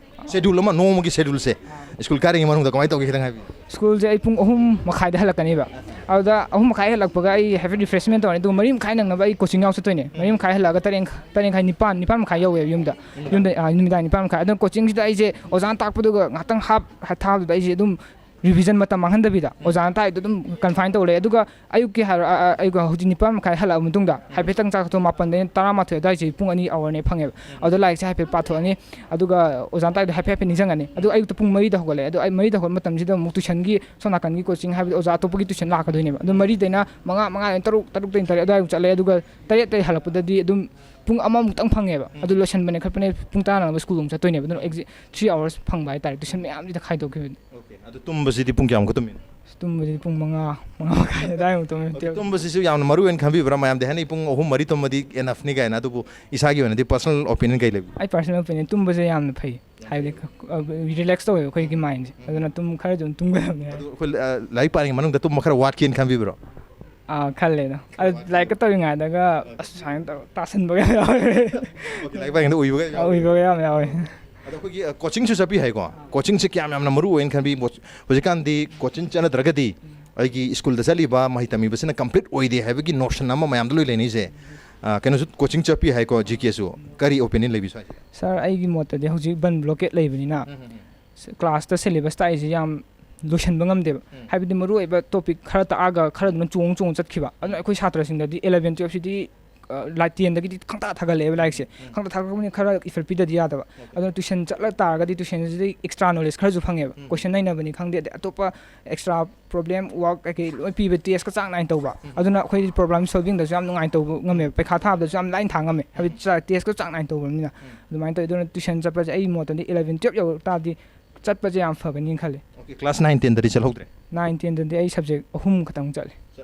ꯁꯦꯗ꯭ꯌꯨꯜ ꯑꯃ, ꯅꯣꯡꯃꯒꯤ ꯁꯦꯗ꯭ꯌꯨꯜꯁꯦ ꯁ꯭ꯀꯨꯜ ꯀꯥꯔꯤꯉꯩ ꯃꯅꯨꯡꯗ ꯀꯃꯥꯏꯅ ꯇꯧꯒꯦ, ꯈꯤꯇꯪ ꯍꯥꯏꯕꯤꯌꯨ꯫ ꯁ꯭ꯀꯨꯜꯁꯦ ꯑꯩ ꯄꯨꯡ ꯑꯍꯨꯝ ꯃꯈꯥꯏꯗ ꯍꯜꯂꯛꯀꯅꯦꯕ꯫ ꯑꯗꯨꯗ ꯑꯍꯨꯝ ꯃꯈꯥꯏ ꯍꯜꯂꯛꯄꯒ ꯑꯩ ꯍꯥꯏꯐꯦꯠ ꯔꯤꯐ꯭ꯔꯦꯁꯃꯦꯟ ꯇꯧꯔꯅꯤ, ꯑꯗꯨꯒ ꯃꯔꯤ ꯃꯈꯥꯏ ꯅꯪꯅꯕ ꯑꯩ ꯀꯣꯆꯤꯡ ꯌꯥꯎ ꯆꯠꯇꯣꯏꯅꯦ꯫ ꯃꯔꯤ ꯃꯈꯥꯏ ꯍꯜꯂꯛꯑꯒ ꯇꯔꯦꯠ, ꯇꯔꯦꯠ ꯃꯈꯥꯏ, ꯅꯤꯄꯥꯟ, ꯅꯤꯄꯥꯟ ꯃꯈꯥꯏ ꯌꯧꯋꯦꯕ ꯌꯨꯝꯗ꯫ ꯌꯨꯝꯗ, ꯑ, ꯅꯨꯃꯤꯗꯥꯡ ꯅꯤꯄꯥꯟ ꯃꯈꯥꯏ꯫ ꯑꯗꯨꯅ ꯀꯣꯆꯤꯡꯁꯤꯗ ꯑꯩꯁꯦ ꯑꯣꯖꯥꯅ ꯇꯥꯛꯄꯗꯨꯒ ꯉꯥꯛꯇꯪ ꯍꯥꯞ ꯊꯥꯕꯗꯨꯗ ꯑꯩꯁꯦ ꯑꯗꯨꯝ ꯔꯤꯚꯤꯖꯟ ꯃꯇꯝ ꯃꯥꯡꯍꯟꯗꯕꯤꯗ ꯑꯣꯖꯥꯅ ꯇꯥꯛꯏꯗꯣ ꯑꯗꯨꯝ ꯀꯟꯐꯥꯏꯟ ꯇꯧ ꯂꯩ꯫ ꯑꯗꯨꯒ ꯑꯌꯨꯛꯀꯤ ꯍꯥꯏꯔꯣ, ꯑ, ꯑ, ꯑꯩꯒ ꯍꯧꯖꯤꯛ ꯅꯤꯄꯥꯟ ꯃꯈꯥꯏ ꯍꯜꯂꯛꯑꯕ ꯃꯇꯨꯡꯗ ꯍꯥꯏꯐꯦꯠꯇꯪ ꯆꯥꯛ ꯆꯥꯊꯣꯛ, ꯃꯥꯄꯟꯗꯩꯅ ꯇꯔꯥꯃꯥꯊꯣꯏ ꯑꯗꯨꯋꯥꯏꯁꯦ ꯄꯨꯡ ꯑꯅꯤ ꯑꯋꯥꯔꯅꯦ ꯐꯪꯉꯦꯕ꯫ ꯑꯗꯨꯗ ꯂꯥꯏꯔꯤꯛꯁꯦ ꯍꯥꯏꯐꯦꯠ ꯄꯥꯊꯣꯛꯑꯅꯤ꯫ ꯑꯗꯨꯒ ꯑꯣꯖꯥꯅ ꯇꯥꯛꯏꯗꯣ ꯍꯥꯏꯐꯦꯠ ꯍꯥꯏꯐꯦꯠ ꯅꯤꯡꯁꯤꯡꯉꯅꯤ꯫ ꯑꯗꯨ ꯑꯌꯨꯛꯇ ꯄꯨꯡ ꯃꯔꯤꯗ ꯍꯧꯒꯠꯂꯦ꯫ ꯑꯗꯣ ꯑꯩ ꯃꯔꯤꯗ ꯍꯧꯒꯠꯄ ꯃꯇꯝꯁꯤꯗ ꯑꯃꯨꯛ ꯇꯨꯏꯁꯟꯒꯤ ꯁꯣꯝ ꯅꯥꯀꯟꯒꯤ ꯀꯣꯆꯤꯡ, ꯍꯥꯏꯕꯗꯤ ꯑꯣꯖꯥ ꯑꯇꯣꯞꯄꯒꯤ ꯇꯨꯏꯁꯟ ꯂꯥꯛꯀꯗꯣꯏꯅꯦꯕ꯫ ꯑꯗꯨ ꯃꯔꯤꯗꯩꯅ ꯃꯉꯥ, ꯃꯉꯥꯗꯩꯅ ꯇꯔꯨꯛ, ꯇꯔꯨꯛꯇꯩꯅ ꯇꯔꯦꯠ ꯑꯗꯨꯋꯥꯏꯃꯨꯛ ꯆꯠꯂꯦ꯫ ꯑꯗꯨꯒ ꯇꯔꯦꯠꯇꯩ ꯍꯜꯂꯛꯄꯗꯗꯤ ꯑꯗꯨꯝ ꯄꯨꯡ ꯑꯃꯃꯨꯛꯇꯪ ꯐꯪꯉꯦꯕ꯫ ꯑꯗꯨ ꯂꯣꯏꯁꯟꯕꯅꯦ ꯈꯣꯠꯄꯅꯦ ꯄꯨꯡ ꯇꯔꯥ ꯅꯪꯅꯕ ꯁ꯭ꯀꯨꯜ ꯑꯃꯨꯛ ꯆꯠꯇꯣꯏꯅꯦꯕ꯫ ꯑꯗꯨꯅ ꯑꯦꯛꯖꯦꯛ ꯊ꯭ꯔꯤ ꯑꯋꯥꯔꯁ ꯐꯪꯕ ꯍꯥꯏꯇꯥꯔꯦ, ꯇꯨꯏꯁꯟ ꯃꯌꯥꯝꯁꯤꯗ ꯈꯥꯏꯗꯣꯛꯈꯤꯕꯅꯤ꯫ ꯑꯗꯨ ꯇꯨꯝꯕꯁꯤꯗꯤ ꯄꯨꯡ ꯀꯌꯥꯃꯨꯛꯀ ꯇꯨꯝꯃꯤꯅꯣ? ꯇꯨꯝꯕꯁꯤꯗꯤ ꯄꯨꯡ ꯃꯉꯥ, ꯃꯉꯥ ꯃꯈꯥꯏ ꯑꯗꯨꯋꯥꯏꯃꯨꯛ ꯇꯨꯝꯃꯦ꯫ ꯑꯗꯨ ꯇꯨꯝꯕꯁꯤꯁꯨ ꯌꯥꯝꯅ ꯃꯔꯨ ꯑꯣꯏꯅ ꯈꯟꯕꯤꯕ꯭ꯔꯥ? ꯃꯌꯥꯝꯗꯤ ꯍꯥꯏꯅꯩ ꯄꯨꯡ ꯑꯍꯨꯝ ꯃꯔꯤ ꯇꯨꯝꯃꯗꯤ ꯏꯅꯐꯅꯤ ꯀꯥꯏꯅ, ꯑꯗꯨꯕꯨ ꯏꯁꯥꯒꯤ ꯑꯣꯏꯅꯗꯤ ꯄꯔꯁꯣꯅꯦꯜ ꯑꯣꯄꯤꯅꯤꯌꯟ ꯀꯩ ꯂꯩꯕꯤ? ꯑꯩ ꯄꯔꯁꯣꯅꯦꯜ ꯑꯣꯄꯤꯅꯤꯌꯟ, ꯇꯨꯝꯕꯁꯦ ꯌꯥꯝꯅ ꯐꯩ꯫ ꯍꯥꯏꯕꯗꯤ ꯔꯤꯂꯦꯛꯁ ꯇꯧꯋꯦꯕ ꯑꯩꯈꯣꯏꯒꯤ ꯃꯥꯏꯟꯁꯦ꯫ ꯑꯗꯨꯅ ꯇꯨꯝ ꯈꯔꯗꯤ ꯑꯗꯨꯝ ꯇꯨꯝꯒꯗꯕꯅꯤ꯫ ꯑꯗꯨ ꯑꯩꯈꯣꯏ, ꯑ, ꯂꯥꯏꯔꯤꯛ ꯄꯥꯔꯤꯉꯩ ꯃꯅꯨꯡꯗ ꯇꯨꯝꯕ ꯈꯔ ꯋꯥꯠꯀꯦꯅ ꯈꯟꯕꯤꯕ꯭ꯔꯣ? ꯑꯥ, ꯈꯜꯂꯦ ꯑꯗꯣ꯫ ꯑꯗꯨ ꯂꯥꯏꯔꯤꯛꯀ ꯇꯧꯔꯤꯉꯩꯗꯒ ꯑꯁ ꯁꯨꯃꯥꯏꯅ ꯇꯧꯔ ꯇꯥꯁꯟꯕꯒ ꯌꯥꯎꯋꯦ꯫ ꯑꯣꯀꯦ, ꯂꯥꯏꯔꯤꯛ ꯄꯥꯔꯤꯉꯩꯗ ꯎꯏꯕꯒ ꯌꯥꯎꯕ꯭ꯔꯣ? ꯎꯏꯕꯒ ꯌꯥꯝ ꯌꯥꯎꯋꯦ꯫ ꯑꯗꯣ ꯑꯩꯈꯣꯏꯒꯤ, ꯑ, ꯀꯣꯆꯤꯡꯁꯨ ꯆꯠꯄꯤ ꯍꯥꯏꯀꯣ? ꯀꯣꯆꯤꯡꯁꯦ ꯀꯌꯥꯝ ꯌꯥꯝꯅ ꯃꯔꯨ ꯑꯣꯏꯅ ꯈꯟꯕꯤ? ꯃꯣ-, ꯍꯧꯖꯤꯛꯀꯥꯟꯗꯤ ꯀꯣꯆꯤꯡ ꯆꯠꯅꯗ꯭ꯔꯒꯗꯤ ꯑꯩꯒꯤ ꯁ꯭ꯀꯨꯜꯗ ꯆꯠꯂꯤꯕ ꯃꯍꯩ ꯇꯝꯃꯤꯕꯁꯤꯅ ꯀꯝꯄ꯭ꯂꯤꯠ ꯑꯣꯏꯗꯦ ꯍꯥꯏꯕꯒꯤ ꯅꯣꯁꯟ ꯑꯃ ꯃꯌꯥꯝꯗ ꯂꯣꯏ ꯂꯩꯅꯩꯁꯦ꯫ ꯑ, ꯀꯩꯅꯣꯁꯨ ꯀꯣꯆꯤꯡ ꯆꯠꯄꯤ ꯍꯥꯏꯀꯣ, ꯖꯤ ꯀꯦꯁꯨ꯫ ꯀꯔꯤ ꯑꯣꯄꯤꯅꯤꯌꯟ ꯂꯩꯕꯤ ꯁ꯭ꯋꯥꯏꯁꯦ? ꯁꯥꯔ, ꯑꯩꯒꯤ ꯃꯣꯠꯇꯗꯤ ꯍꯧꯖꯤꯛ ꯕꯟ ꯕ꯭ꯂꯣꯀꯦꯠ ꯂꯩꯕꯅꯤꯅ ꯀ꯭ꯂꯥꯁꯇ ꯁꯦꯂꯦꯕꯁ ꯇꯥꯛꯏꯁꯦ ꯌꯥꯝ ꯂꯣꯏꯁꯤꯟꯕ ꯉꯝꯗꯦꯕ꯫ ꯍꯥꯏꯕꯗꯤ ꯃꯔꯨꯑꯣꯏꯕ ꯇꯣꯄꯤꯛ ꯈꯔ ꯇꯥꯛꯑꯒ ꯈꯔ ꯑꯗꯨꯅ ꯆꯣꯡ ꯆꯣꯡ ꯆꯠꯈꯤꯕ꯫ ꯑꯗꯨꯅ ꯑꯩꯈꯣꯏ ꯁꯥꯇ꯭ꯔꯁꯤꯡꯗꯗꯤ ꯑꯦꯂꯚꯦꯟ ꯇꯨꯌꯦꯜꯞꯁꯤꯗꯤ, ꯑ, ꯂꯥꯏ-, ꯇꯦꯟꯗꯒꯤꯗꯤ ꯈꯪꯇꯥ ꯊꯥꯒꯠꯂꯛꯑꯦꯕ ꯂꯥꯏꯔꯤꯛꯁꯦ꯫ ꯈꯪꯇꯥ ꯊꯥꯒꯠꯂꯛꯄꯅꯤꯅ ꯈꯔ ꯏꯐꯔꯠ ꯄꯤꯗꯗꯤ ꯌꯥꯗꯕ꯫ ꯑꯗꯨꯅ ꯇꯨꯏꯁꯟ ꯆꯠꯂ ꯇꯥꯔꯒꯗꯤ ꯇꯨꯏꯁꯟꯁꯤꯗꯤ ꯑꯦꯛꯁꯇ꯭ꯔꯥ ꯅꯣꯂꯦꯖ ꯈꯔꯁꯨ ꯐꯪꯉꯦꯕ꯫ ꯀꯣꯏꯁꯟ ꯅꯩꯅꯕꯅꯤ ꯈꯪꯗꯦ, ꯑꯗꯩ ꯑꯇꯣꯞꯄ ꯑꯦꯛꯁꯇ꯭ꯔꯥ ꯄ꯭ꯔꯣꯕ꯭ꯂꯦꯝ, ꯋꯥꯔꯛ ꯀꯩꯀꯩ ꯂꯣꯏ ꯄꯤꯕ, ꯇꯦꯁꯀ ꯆꯥꯡ ꯅꯥꯏꯅ ꯇꯧꯕ꯫ ꯑꯗꯨꯅ ꯑꯩꯈꯣꯏ ꯄ꯭ꯔꯣꯕ꯭ꯂꯦꯝ ꯁꯣꯜꯚꯤꯡꯗꯁꯨ ꯌꯥꯝ ꯅꯨꯡꯉꯥꯏꯅ ꯇꯧꯕ ꯉꯝꯃꯦꯕ꯫ ꯄꯩꯈꯥ ꯊꯥꯕꯗꯁꯨ ꯌꯥꯝ ꯂꯥꯏꯅ ꯊꯥ ꯉꯝꯃꯦ, ꯍꯥꯏꯕꯗꯤ ꯆ-, ꯇꯦꯁꯀ ꯆꯥꯡ ꯅꯥꯏꯅ ꯇꯧꯕꯅꯤꯅ꯫ ꯑꯗꯨꯃꯥꯏꯅ ꯇꯧꯋꯤ꯫ ꯑꯗꯨꯅ ꯇꯨꯏꯁꯟ ꯆꯠꯄꯁꯦ ꯑꯩꯒꯤ ꯃꯣꯠꯇꯗꯤ ꯑꯦꯂꯚꯦꯟ ꯇꯨꯌꯦꯜꯞ ꯌꯧꯔꯛ ꯇꯥꯔꯗꯤ ꯆꯠꯄꯁꯦ ꯌꯥꯝ ꯐꯒꯅꯤꯅ ꯈꯜꯂꯤ꯫ ꯑꯣꯀꯦ, ꯀ꯭ꯂꯥꯁ ꯅꯥꯏꯟ ꯇꯦꯟꯗꯗꯤ ꯆꯠꯍꯧꯗ꯭ꯔꯦ? ꯅꯥꯏꯟ ꯇꯦꯟꯗꯗꯤ ꯑꯩ ꯁꯕꯖꯦꯛ ꯑꯍꯨꯝ ꯈꯛꯇꯪ ꯆꯠꯂꯦ꯫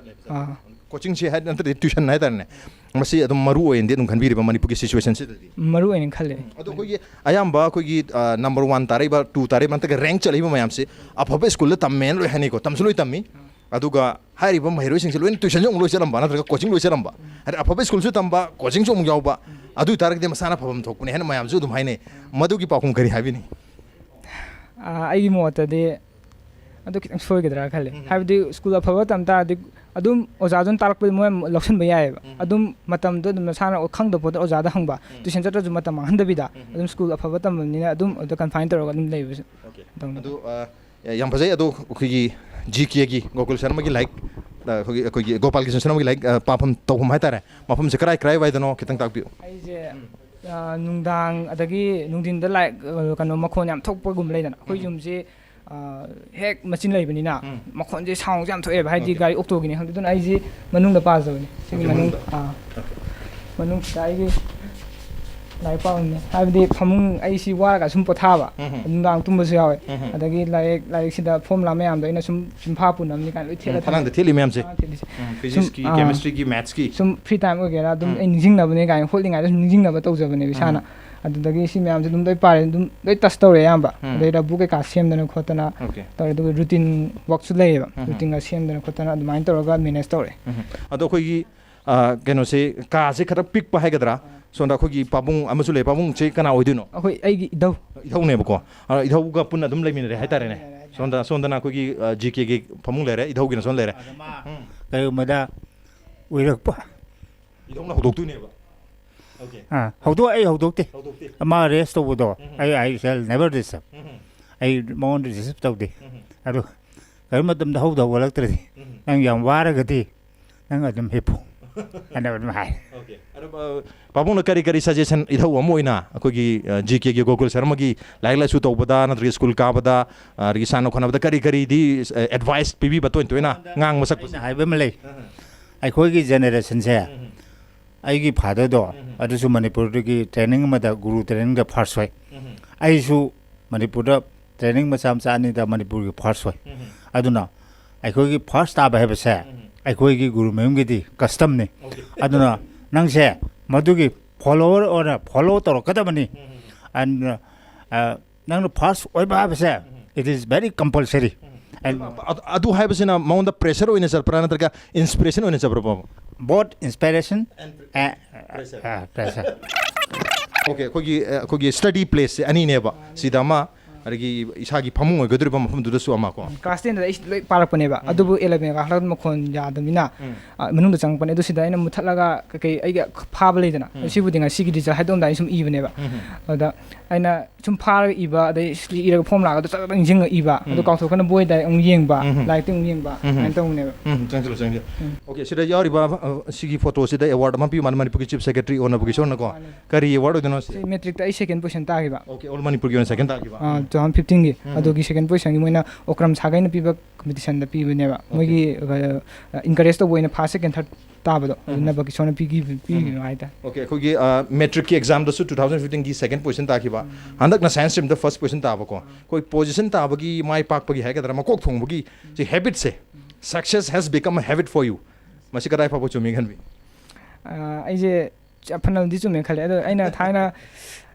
ꯑꯥ꯫ ꯀꯣꯆꯤꯡꯁꯦ ꯍꯥꯏ ꯅꯠꯇ꯭ꯔꯗꯤ ꯇ꯭ꯌꯨꯁꯟ ꯍꯥꯏꯇꯥꯔꯦꯅꯦ, ꯃꯁꯤ ꯑꯗꯨꯝ ꯃꯔꯨ ꯑꯣꯏꯅꯗꯤ ꯑꯗꯨꯝ ꯈꯟꯕꯤꯔꯤꯕ ꯃꯅꯤꯄꯨꯔꯒꯤ ꯁꯤꯆꯨꯋꯦꯁꯟꯁꯤꯗꯗꯤ? ꯃꯔꯨ ꯑꯣꯏꯅ ꯈꯜꯂꯦ꯫ ꯑꯗꯣ ꯑꯩꯈꯣꯏꯒꯤ ꯑꯌꯥꯝꯕ ꯑꯩꯈꯣꯏꯒꯤ ꯅꯝꯕꯔ ꯋꯥꯟ ꯇꯥꯔꯛꯏꯕ, ꯇꯨ ꯇꯥꯔꯛꯏꯕ, ꯅꯠꯇ꯭ꯔꯒ ꯔꯦꯡꯛ ꯆꯠꯂꯛꯏꯕ ꯃꯌꯥꯝꯁꯦ ꯑꯐꯕ ꯁ꯭ꯀꯨꯜꯗ ꯇꯝꯃꯦꯅ ꯂꯣꯏ ꯍꯥꯏꯅꯩꯀꯣ, ꯇꯝꯁꯨ ꯂꯣꯏ ꯇꯝꯃꯤ꯫ ꯑꯗꯨꯒ ꯍꯥꯏꯔꯤꯕ ꯃꯍꯩꯔꯣꯏꯁꯤꯡꯁꯦ ꯂꯣꯏꯅ ꯇ꯭ꯌꯨꯁꯟꯁꯨ ꯑꯃꯨꯛ ꯂꯣꯏ ꯆꯠꯂꯝꯕ, ꯅꯠꯇ꯭ꯔꯒ ꯀꯣꯆꯤꯡ ꯂꯣꯏ ꯆꯠꯂꯝꯕ, ꯍꯥꯏꯗꯤ ꯑꯐꯕ ꯁ꯭ꯀꯨꯜꯁꯨ ꯇꯝꯕ, ꯀꯣꯆꯤꯡꯁꯨ ꯑꯃꯨꯛ ꯌꯥꯎꯕ, ꯑꯗꯨ ꯑꯣꯏꯇꯥꯔꯒꯗꯤ ꯃꯁꯥꯅ ꯐꯐꯝ ꯊꯣꯛꯄꯅꯦ ꯍꯥꯏꯅ ꯃꯌꯥꯝꯁꯨ ꯑꯗꯨꯝ ꯍꯥꯏꯅꯩ꯫ ꯃꯗꯨꯒꯤ ꯄꯥꯎꯈꯨꯝ ꯀꯔꯤ ꯍꯥꯏꯕꯤꯅꯤ? ꯑꯥ, ꯑꯩꯒꯤ ꯃꯣꯠꯇꯗꯤ ꯑꯗꯨ ꯈꯤꯇꯪ ꯁꯣꯏꯒꯗ꯭ꯔꯥ ꯈꯜꯂꯤ꯫ ꯎꯝ꯫ ꯍꯥꯏꯕꯗꯤ ꯁ꯭ꯀꯨꯜ ꯑꯐꯕ ꯇꯝ ꯇꯥꯔꯗꯤ ꯑꯗꯨꯝ ꯑꯣꯖꯥꯗꯨꯅ ꯇꯥꯛꯂꯛꯄꯗꯤ ꯃꯣꯏ ꯂꯧꯁꯤꯟꯕ ꯌꯥꯏꯑꯕ꯫ ꯎꯝ꯫ ꯑꯗꯨꯝ ꯃꯇꯝꯗꯣ ꯑꯗꯨꯝ ꯃꯁꯥꯅ ꯈꯪꯗꯕ ꯄꯣꯠꯇꯣ ꯑꯣꯖꯥꯗ ꯍꯪꯕ, ꯎꯝ꯫ ꯇ꯭ꯌꯨꯁꯟ ꯆꯠꯇ꯭ꯔꯁꯨ ꯃꯇꯝ ꯃꯥꯡꯍꯟꯗꯕꯤꯗ ꯎꯝ꯫ ꯑꯗꯨꯝ ꯁ꯭ꯀꯨꯜ ꯑꯐꯕ ꯇꯝꯕꯅꯤꯅ ꯑꯗꯨꯝ ꯑꯗꯨꯗ ꯀꯟꯐꯥꯏꯟ ꯇꯧꯔꯒ ꯑꯗꯨꯝ ꯂꯩꯕꯁꯨ Okay. ꯇꯧꯅꯤ꯫ ꯑꯗꯨ ꯑ, ꯌꯥꯝ ꯐꯖꯩ꯫ ꯑꯗꯣ ꯑꯩꯈꯣꯏꯒꯤ ꯖꯤ ꯀꯦꯒꯤ ꯒꯣꯀꯨꯜ ꯁꯔꯃꯒꯤ ꯂꯥꯏꯔꯤꯛ, ꯑ, ꯑꯩꯈꯣꯏꯒꯤ, ꯑꯩꯈꯣꯏꯒꯤ ꯒꯣꯄꯥꯜ ꯀ꯭ꯔꯤꯁꯅ ꯁꯔꯃꯒꯤ ꯂꯥꯏꯔꯤꯛ, ꯑ, ꯄꯥꯐꯝ ꯇꯧꯐꯝ ꯍꯥꯏꯇꯥꯔꯦ, ꯃꯐꯝꯁꯦ ꯀꯔꯥꯏ ꯀꯔꯥꯏꯋꯥꯏꯗꯅꯣ ꯈꯤꯇꯪ ꯇꯥꯛꯄꯤꯌꯨ꯫ ꯑꯩꯁꯦ ꯑ, ꯅꯨꯡꯗꯥꯡ ꯑꯗꯒꯤ ꯅꯨꯡꯊꯤꯟꯗ ꯂꯥꯏꯛ ꯀꯩꯅꯣ ꯃꯈꯣꯟ ꯌꯥꯝ ꯊꯣꯛꯄꯒꯨꯝꯕ ꯂꯩꯗꯅ, ꯑꯩꯈꯣꯏ ꯎꯝ꯫ ꯌꯨꯝꯁꯦ ꯑ, ꯍꯦꯛ ꯃꯆꯤꯟ ꯂꯩꯕꯅꯤꯅ ꯎꯝ꯫ ꯃꯈꯣꯟꯁꯦ, ꯁꯥꯎꯟꯁꯦ ꯌꯥꯝ ꯊꯣꯛꯑꯦꯕ, ꯍꯥꯏꯗꯤ Okay. ꯒꯥꯔꯤ ꯑꯣꯛꯇꯣꯒꯤꯅꯤ ꯈꯪꯗꯦ꯫ ꯑꯗꯨꯅ ꯑꯩꯁꯦ ꯃꯅꯨꯡꯗ ꯄꯥꯖꯕꯅꯦ, ꯁꯤꯒꯤ Okay, ꯃꯅꯨꯡ ꯃꯅꯨꯡꯗ꯫ ꯑꯥ, ꯃꯅꯨꯡꯁꯤꯗ ꯑꯩꯒꯤ ꯂꯥꯏꯔꯤꯛ ꯄꯥꯐꯝꯅꯦ꯫ ꯍꯥꯏꯕꯗꯤ ꯐꯃꯨꯡ, ꯑꯩꯁꯤ ꯋꯥꯔꯒ ꯁꯨꯝ ꯄꯣꯊꯥꯕ, ꯎꯝ꯫ ꯅꯨꯡꯗꯥꯡ ꯇꯨꯝꯕꯁꯨ ꯌꯥꯎꯋꯦ꯫ ꯎꯝ꯫ ꯑꯗꯒꯤ ꯂꯥꯏꯔꯤꯛ, ꯂꯥꯏꯔꯤꯛꯁꯤꯗ ꯐꯣꯔꯃꯨꯂꯥ ꯃꯌꯥꯝꯗꯣ ꯑꯩꯅ ꯁꯨꯝ ꯆꯤꯟꯐꯥ ꯄꯨꯅꯕꯅꯤ ꯀꯥꯏꯅ ꯂꯣꯏ ꯊꯦꯠꯂ ꯎꯝ, ꯐꯂꯥꯡꯗ ꯊꯝꯃꯦ꯫ ꯊꯦꯠꯂꯤ ꯃꯌꯥꯝꯁꯦ꯫ ꯑꯥ, ꯊꯦꯠꯂꯤꯁꯦ꯫ ꯎꯝ, ꯁꯨꯝ, ꯐꯤꯖꯤꯛꯁꯀꯤ, ꯑꯥ, ꯀꯦꯃꯤꯁꯇ꯭ꯔꯤꯒꯤ, ꯃꯦꯠꯁꯀꯤ꯫ ꯁꯨꯝ ꯐ꯭ꯔꯤ ꯇꯥꯏꯝ ꯑꯣꯏꯒꯦꯔꯥ ꯑꯗꯨꯝ ꯎꯝ꯫ ꯑꯩ ꯅꯤꯡꯁꯤꯡꯅꯕꯅꯦ ꯀꯥꯏꯅ ꯍꯣꯠꯂꯤꯉꯩꯗ ꯁꯨꯝ ꯅꯤꯡꯁꯤꯡꯅꯕ ꯇꯧꯖꯕꯅꯦꯕ ꯏꯁꯥꯅ꯫ ꯎꯝ꯫ ꯑꯗꯨꯗꯒꯤ ꯁꯤ ꯃꯌꯥꯝꯁꯦ ꯑꯗꯨꯝ ꯂꯣꯏ ꯄꯥꯔꯦ, ꯑꯗꯨꯝ ꯂꯣꯏ ꯇꯁ ꯇꯧꯔꯦ ꯑꯌꯥꯝꯕ꯫ ꯎꯝ꯫ ꯑꯗꯩ ꯔꯕꯨ ꯀꯩꯀꯥ ꯁꯦꯝꯗꯅ ꯈꯣꯠꯇꯅ Okay. ꯇꯧꯔꯦ꯫ ꯑꯗꯨꯒ ꯔꯨꯇꯤꯟ ꯋꯥꯛꯁꯨ ꯂꯩꯌꯦꯕ꯫ ꯎꯝ꯫ ꯔꯨꯇꯤꯟꯒ ꯁꯦꯝꯗꯅ ꯈꯣꯠꯇꯅ ꯑꯗꯨꯃꯥꯏꯅ ꯇꯧꯔꯒ ꯃꯦꯅꯦꯖ ꯇꯧꯔꯦ꯫ ꯎꯝ꯫ ꯑꯗꯣ ꯑꯩꯈꯣꯏꯒꯤ, ꯑ, ꯀꯩꯅꯣꯁꯦ, ꯀꯥꯁꯦ ꯈꯔ ꯄꯤꯛꯄ ꯍꯥꯏꯒꯗ꯭ꯔꯥ? ꯁꯣꯝꯗ ꯑꯩꯈꯣꯏꯒꯤ ꯄꯥꯕꯨꯡ ꯑꯃꯁꯨ ꯂꯩ꯫ ꯄꯥꯕꯨꯡꯁꯦ ꯀꯅꯥ ꯑꯣꯏꯗꯣꯏꯅꯣ? ꯑꯩꯈꯣꯏ, ꯑꯩꯒꯤ ꯏꯙꯧ꯫ ꯏꯙꯧꯅꯦꯕꯀꯣ꯫ ꯑ, ꯏꯙꯧꯒ ꯄꯨꯟꯅ ꯑꯗꯨꯝ ꯂꯩꯃꯤꯟꯅꯔꯦ ꯍꯥꯏꯇꯥꯔꯦꯅꯦ꯫ ꯁꯣꯝꯗ, ꯁꯣꯝꯗꯅ ꯑꯩꯈꯣꯏꯒꯤ, ꯑ, ꯖꯤ ꯀꯦꯒꯤ ꯐꯃꯨꯡ ꯂꯩꯔꯦ, ꯏꯙꯧꯒꯤꯅ ꯁꯣꯝ ꯂꯩꯔꯦ꯫ ꯎꯝ꯫ ꯀꯔꯤꯒꯨꯝꯕꯗ ꯑꯣꯏꯔꯛꯄ ꯏꯙꯧꯅ ꯍꯧꯗꯣꯛꯇꯣꯏꯅꯦꯕ꯫ Okay. ꯑꯥ, ꯍꯧꯗꯣꯛ ꯑꯩ ꯍꯧꯗꯣꯛꯇꯦ꯫ ꯍꯧꯗꯣꯛꯇꯦ꯫ ꯑꯃ ꯔꯦꯁ ꯇꯧꯕꯗꯣ ꯎꯝ꯫ ꯑꯩ, I shall never disturb. ꯎꯝ꯫ ꯑꯩ ꯃꯉꯣꯟꯗ ꯗꯤꯁꯇꯔꯕ ꯇꯧꯗꯦ꯫ ꯎꯝ꯫ ꯑꯗꯨ ꯀꯔꯤꯒꯨꯝꯕ ꯃꯇꯝꯗ ꯍꯧꯗ ꯍꯧꯒꯠꯂꯛꯇ꯭ꯔꯗꯤ ꯎꯝ꯫ ꯅꯪ ꯌꯥꯝ ꯋꯥꯔꯒꯗꯤ ꯅꯪ ꯑꯗꯨꯝ ꯍꯤꯞꯄꯨ꯫ ꯑꯅ ꯑꯗꯨꯝ ꯍꯥꯏ꯫ Okay. ꯑꯗꯣ, ꯑ, ꯄꯥꯕꯨꯡꯅ ꯀꯔꯤ ꯀꯔꯤ ꯁꯖꯦꯁꯟ ꯏꯙꯧ ꯑꯃ ꯑꯣꯏꯅ ꯑꯩꯈꯣꯏꯒꯤ, ꯑ, ꯖꯤ ꯀꯦꯒꯤ ꯒꯣꯀꯨꯜ ꯁꯔꯃꯒꯤ ꯂꯥꯏꯔꯤꯛ ꯂꯥꯏꯁꯨ ꯇꯧꯕꯗ ꯅꯠꯇ꯭ꯔꯒ ꯁ꯭ꯀꯨꯜ ꯀꯥꯕꯗ, ꯑ, ꯑꯗꯒꯤ ꯁꯥꯟꯅ ꯈꯣꯠꯅꯕꯗ ꯀꯔꯤ ꯀꯔꯤꯗꯤ, ꯑ, ꯑꯦꯗꯚꯥꯏꯁ ꯄꯤꯕꯤꯕ ꯇꯣꯏ ꯇꯣꯏꯅ ꯉꯥꯡꯕ ꯁꯛꯄꯁꯦ? ꯑꯩꯅ ꯍꯥꯏꯕ ꯑꯃ ꯂꯩ꯫ ꯑꯩꯈꯣꯏꯒꯤ ꯖꯦꯅꯦꯔꯦꯁꯟꯁꯦ, ꯑꯩꯒꯤ ꯐꯥꯗꯔꯗꯣ, ꯑꯗꯨꯁꯨ ꯃꯅꯤꯄꯨꯔꯗꯒꯤ ꯇ꯭ꯔꯦꯅꯤꯡ ꯑꯃꯗ, ꯒꯨꯔꯨ ꯇ꯭ꯔꯦꯅꯤꯡꯗ ꯐꯥꯔꯁ ꯑꯣꯏ꯫ ꯑꯩꯁꯨ ꯃꯅꯤꯄꯨꯔꯗ ꯇ꯭ꯔꯦꯅꯤꯡ ꯃꯆꯥ ꯃꯆꯥ ꯑꯅꯤꯗ ꯃꯅꯤꯄꯨꯔꯒꯤ ꯐꯥꯔꯁ ꯑꯣꯏ꯫ ꯑꯗꯨꯅ ꯑꯩꯈꯣꯏꯒꯤ ꯐꯥꯔꯁ ꯇꯥꯕ ꯍꯥꯏꯕꯁꯦ ꯑꯩꯈꯣꯏꯒꯤ ꯒꯨꯔꯨ ꯃꯌꯨꯝꯒꯤꯗꯤ ꯀꯁꯇꯝꯅꯤ꯫ ꯑꯗꯨꯅ ꯅꯪꯁꯦ ꯃꯗꯨꯒꯤ ꯐꯣꯂꯣꯋꯔ ꯑꯣꯏꯅ ꯐꯣꯂꯣ ꯇꯧꯔꯛꯀꯗꯕꯅꯤ꯫ ꯑꯦꯟ ꯅꯪꯅ ꯐꯥꯔꯁ ꯑꯣꯏꯕ ꯍꯥꯏꯕꯁꯦ, it is very compulsory. And ꯑꯗꯨ ꯍꯥꯏꯕꯁꯤꯅ ꯃꯉꯣꯟꯗ ꯄ꯭ꯔꯦꯁꯔ ꯑꯣꯏꯅ ꯆꯠꯄ꯭ꯔꯥ ꯅꯠꯇ꯭ꯔꯒ ꯏꯟꯁꯄꯤꯔꯦꯁꯟ ꯑꯣꯏꯅ ꯆꯠꯄ꯭ꯔꯥ, ꯄꯥꯕꯨꯡ? But inspiration. Pressure. Pressure. Okay, ꯑꯩꯈꯣꯏꯒꯤ ꯑꯩꯈꯣꯏꯒꯤ ꯁ꯭ꯇꯗꯤ ꯄ꯭ꯂꯦꯁꯁꯦ ꯑꯅꯤꯅꯦꯕ꯫ ꯁꯤꯗ ꯑꯃ, ꯑꯗꯒꯤ ꯏꯁꯥꯒꯤ ꯐꯃꯨꯡ ꯑꯣꯏꯒꯗꯧꯔꯤꯕ ꯃꯐꯝꯗꯨꯗꯁꯨ ꯑꯃ ꯀꯣ꯫ ꯀ꯭ꯂꯥꯁ ꯇꯦꯟꯗ ꯑꯩ ꯂꯣꯏ ꯄꯥꯔꯛꯄꯅꯦꯕ꯫ ꯑꯗꯨꯕꯨ ꯑꯦꯂꯚꯦꯟꯒ ꯀꯥꯈꯠꯂꯛꯄꯗ ꯃꯈꯣꯟ ꯌꯥꯗꯕꯅꯤꯅ, ꯑ, ꯃꯅꯨꯡꯗ ꯆꯪꯉꯛꯄꯅꯦ꯫ ꯑꯗꯨ ꯁꯤꯗ ꯑꯩꯅ ꯃꯨꯠꯊꯠꯂꯒ ꯀꯩꯀꯩ ꯑꯩꯒ ꯐꯥꯕ ꯂꯩꯗꯅ, ꯁꯤꯕꯨꯗꯤ ꯉꯁꯤꯒꯤ ꯔꯤꯖꯜ ꯍꯥꯏꯗꯣꯛꯑꯝꯗꯥꯏꯗ ꯁꯨꯝ ꯏꯕꯅꯦꯕ꯫ ꯑꯗ ꯑꯩꯅ ꯁꯨꯝ ꯐꯥꯔꯒ ꯏꯕ, ꯑꯗꯩ ꯏꯔꯒ ꯐꯣꯝ ꯂꯥꯛꯑꯒ ꯆꯠ ꯆꯠ ꯅꯤꯡꯁꯤꯡꯉ ꯏꯕ꯫ ꯑꯗꯨ ꯀꯥꯎꯊꯣꯛꯈ꯭ꯔꯅ ꯕꯣꯏꯗ ꯑꯃꯨꯛ ꯌꯦꯡꯕ, ꯂꯥꯏꯔꯤꯛꯇ ꯑꯃꯨꯛ ꯌꯦꯡꯕ, ꯑꯗꯨꯃꯥꯏꯅ ꯇꯧꯕꯅꯦꯕ꯫ ꯎꯝ, ꯆꯪꯁꯤꯜꯂꯨ, ꯆꯪꯁꯤꯜꯂꯨ꯫ ꯑꯣꯀꯦ, ꯁꯤꯗ ꯌꯥꯎꯔꯤꯕ, ꯑ, ꯁꯤꯒꯤ ꯐꯣꯇꯣꯁꯤꯗ ꯑꯦꯋꯥꯔꯗ ꯑꯃ ꯄꯤꯕ ꯃꯥꯜꯂꯦ, ꯃꯅꯤꯄꯨꯔꯒꯤ ꯆꯤꯐ ꯁꯦꯀ꯭ꯔꯦꯇꯔꯤ ꯑꯣꯅ ꯕꯨꯀꯤꯁꯣꯔꯅꯀꯣ꯫ ꯀꯔꯤ ꯑꯦꯋꯥꯔꯗ ꯑꯣꯏꯗꯣꯏꯅꯣ ꯁꯤ? ꯁꯤ ꯃꯦꯇ꯭ꯔꯤꯛꯇ ꯑꯩ ꯁꯦꯀꯦꯟ ꯄꯣꯖꯤꯁꯟ ꯇꯥꯈꯤꯕ꯫ ꯑꯣꯀꯦ, ꯑꯣꯜ ꯃꯅꯤꯄꯨꯔꯒꯤ ꯑꯣꯏꯅ ꯁꯦꯀꯦꯟ ꯇꯥꯈꯤꯕ꯫ ꯇꯨ ꯊꯥꯎꯖꯟ ꯐꯤꯐꯇꯤꯟꯒꯤ ꯑꯗꯨꯒꯤ ꯁꯦꯀꯦꯟ ꯄꯣꯖꯤꯁꯟꯒꯤ ꯃꯣꯏꯅ ꯑꯣꯀ꯭ꯔꯝ ꯁꯥꯒꯩꯅ ꯄꯤꯕ ꯀꯝꯄꯤꯇꯤꯁꯟꯗ ꯄꯤꯕꯅꯦꯕ꯫ ꯃꯣꯏꯒꯤ ꯏꯟꯀꯔꯦꯖ ꯇꯧꯕ ꯑꯣꯏꯅ ꯐꯥꯔꯁ, ꯁꯦꯀꯦꯟ, ꯊꯥꯔꯠ ꯇꯥꯕꯗꯣ, ꯑꯗꯨꯅ ꯕꯀꯤꯁꯣꯔꯅ ꯄꯤꯈꯤꯕ ꯄꯤꯈꯤꯕ ꯍꯥꯏꯇꯥꯔꯦ꯫ ꯑꯣꯀꯦ, ꯑꯩꯈꯣꯏꯒꯤ ꯃꯦꯇ꯭ꯔꯤꯛꯀꯤ ꯑꯦꯛꯖꯥꯝꯗꯁꯨ ꯇꯨ ꯊꯥꯎꯖꯟ ꯐꯤꯐꯇꯤꯟꯒꯤ ꯁꯦꯀꯦꯟ ꯄꯣꯖꯤꯁꯟ ꯇꯥꯈꯤꯕ, ꯍꯟꯗꯛꯅ ꯁꯥꯏꯟꯁ ꯁ꯭ꯇ꯭ꯔꯤꯝꯗ ꯐꯥꯔꯁ ꯄꯣꯖꯤꯁꯟ ꯇꯥꯕꯀꯣ꯫ ꯑꯩꯈꯣꯏ ꯄꯣꯖꯤꯁꯟ ꯇꯥꯕꯒꯤ, ꯃꯥꯏ ꯄꯥꯛꯄꯒꯤ ꯍꯥꯏꯒꯗ꯭ꯔꯥ, ꯃꯀꯣꯛ ꯊꯣꯡꯕꯒꯤ ꯁꯤ ꯍꯦꯕꯤꯠꯁꯦ, "Success has become a habit for you", ꯃꯁꯤ ꯀꯗꯥꯏ ꯐꯥꯎꯕ ꯆꯨꯝꯃꯤ ꯈꯟꯕꯤ? ꯑ, ꯑꯩꯁꯦ ꯆ- ꯐꯅꯕꯨꯗꯤ ꯆꯨꯝꯃꯦ ꯈꯜꯂꯦ, ꯑꯗꯣ ꯑꯩꯅ ꯊꯥꯏꯅ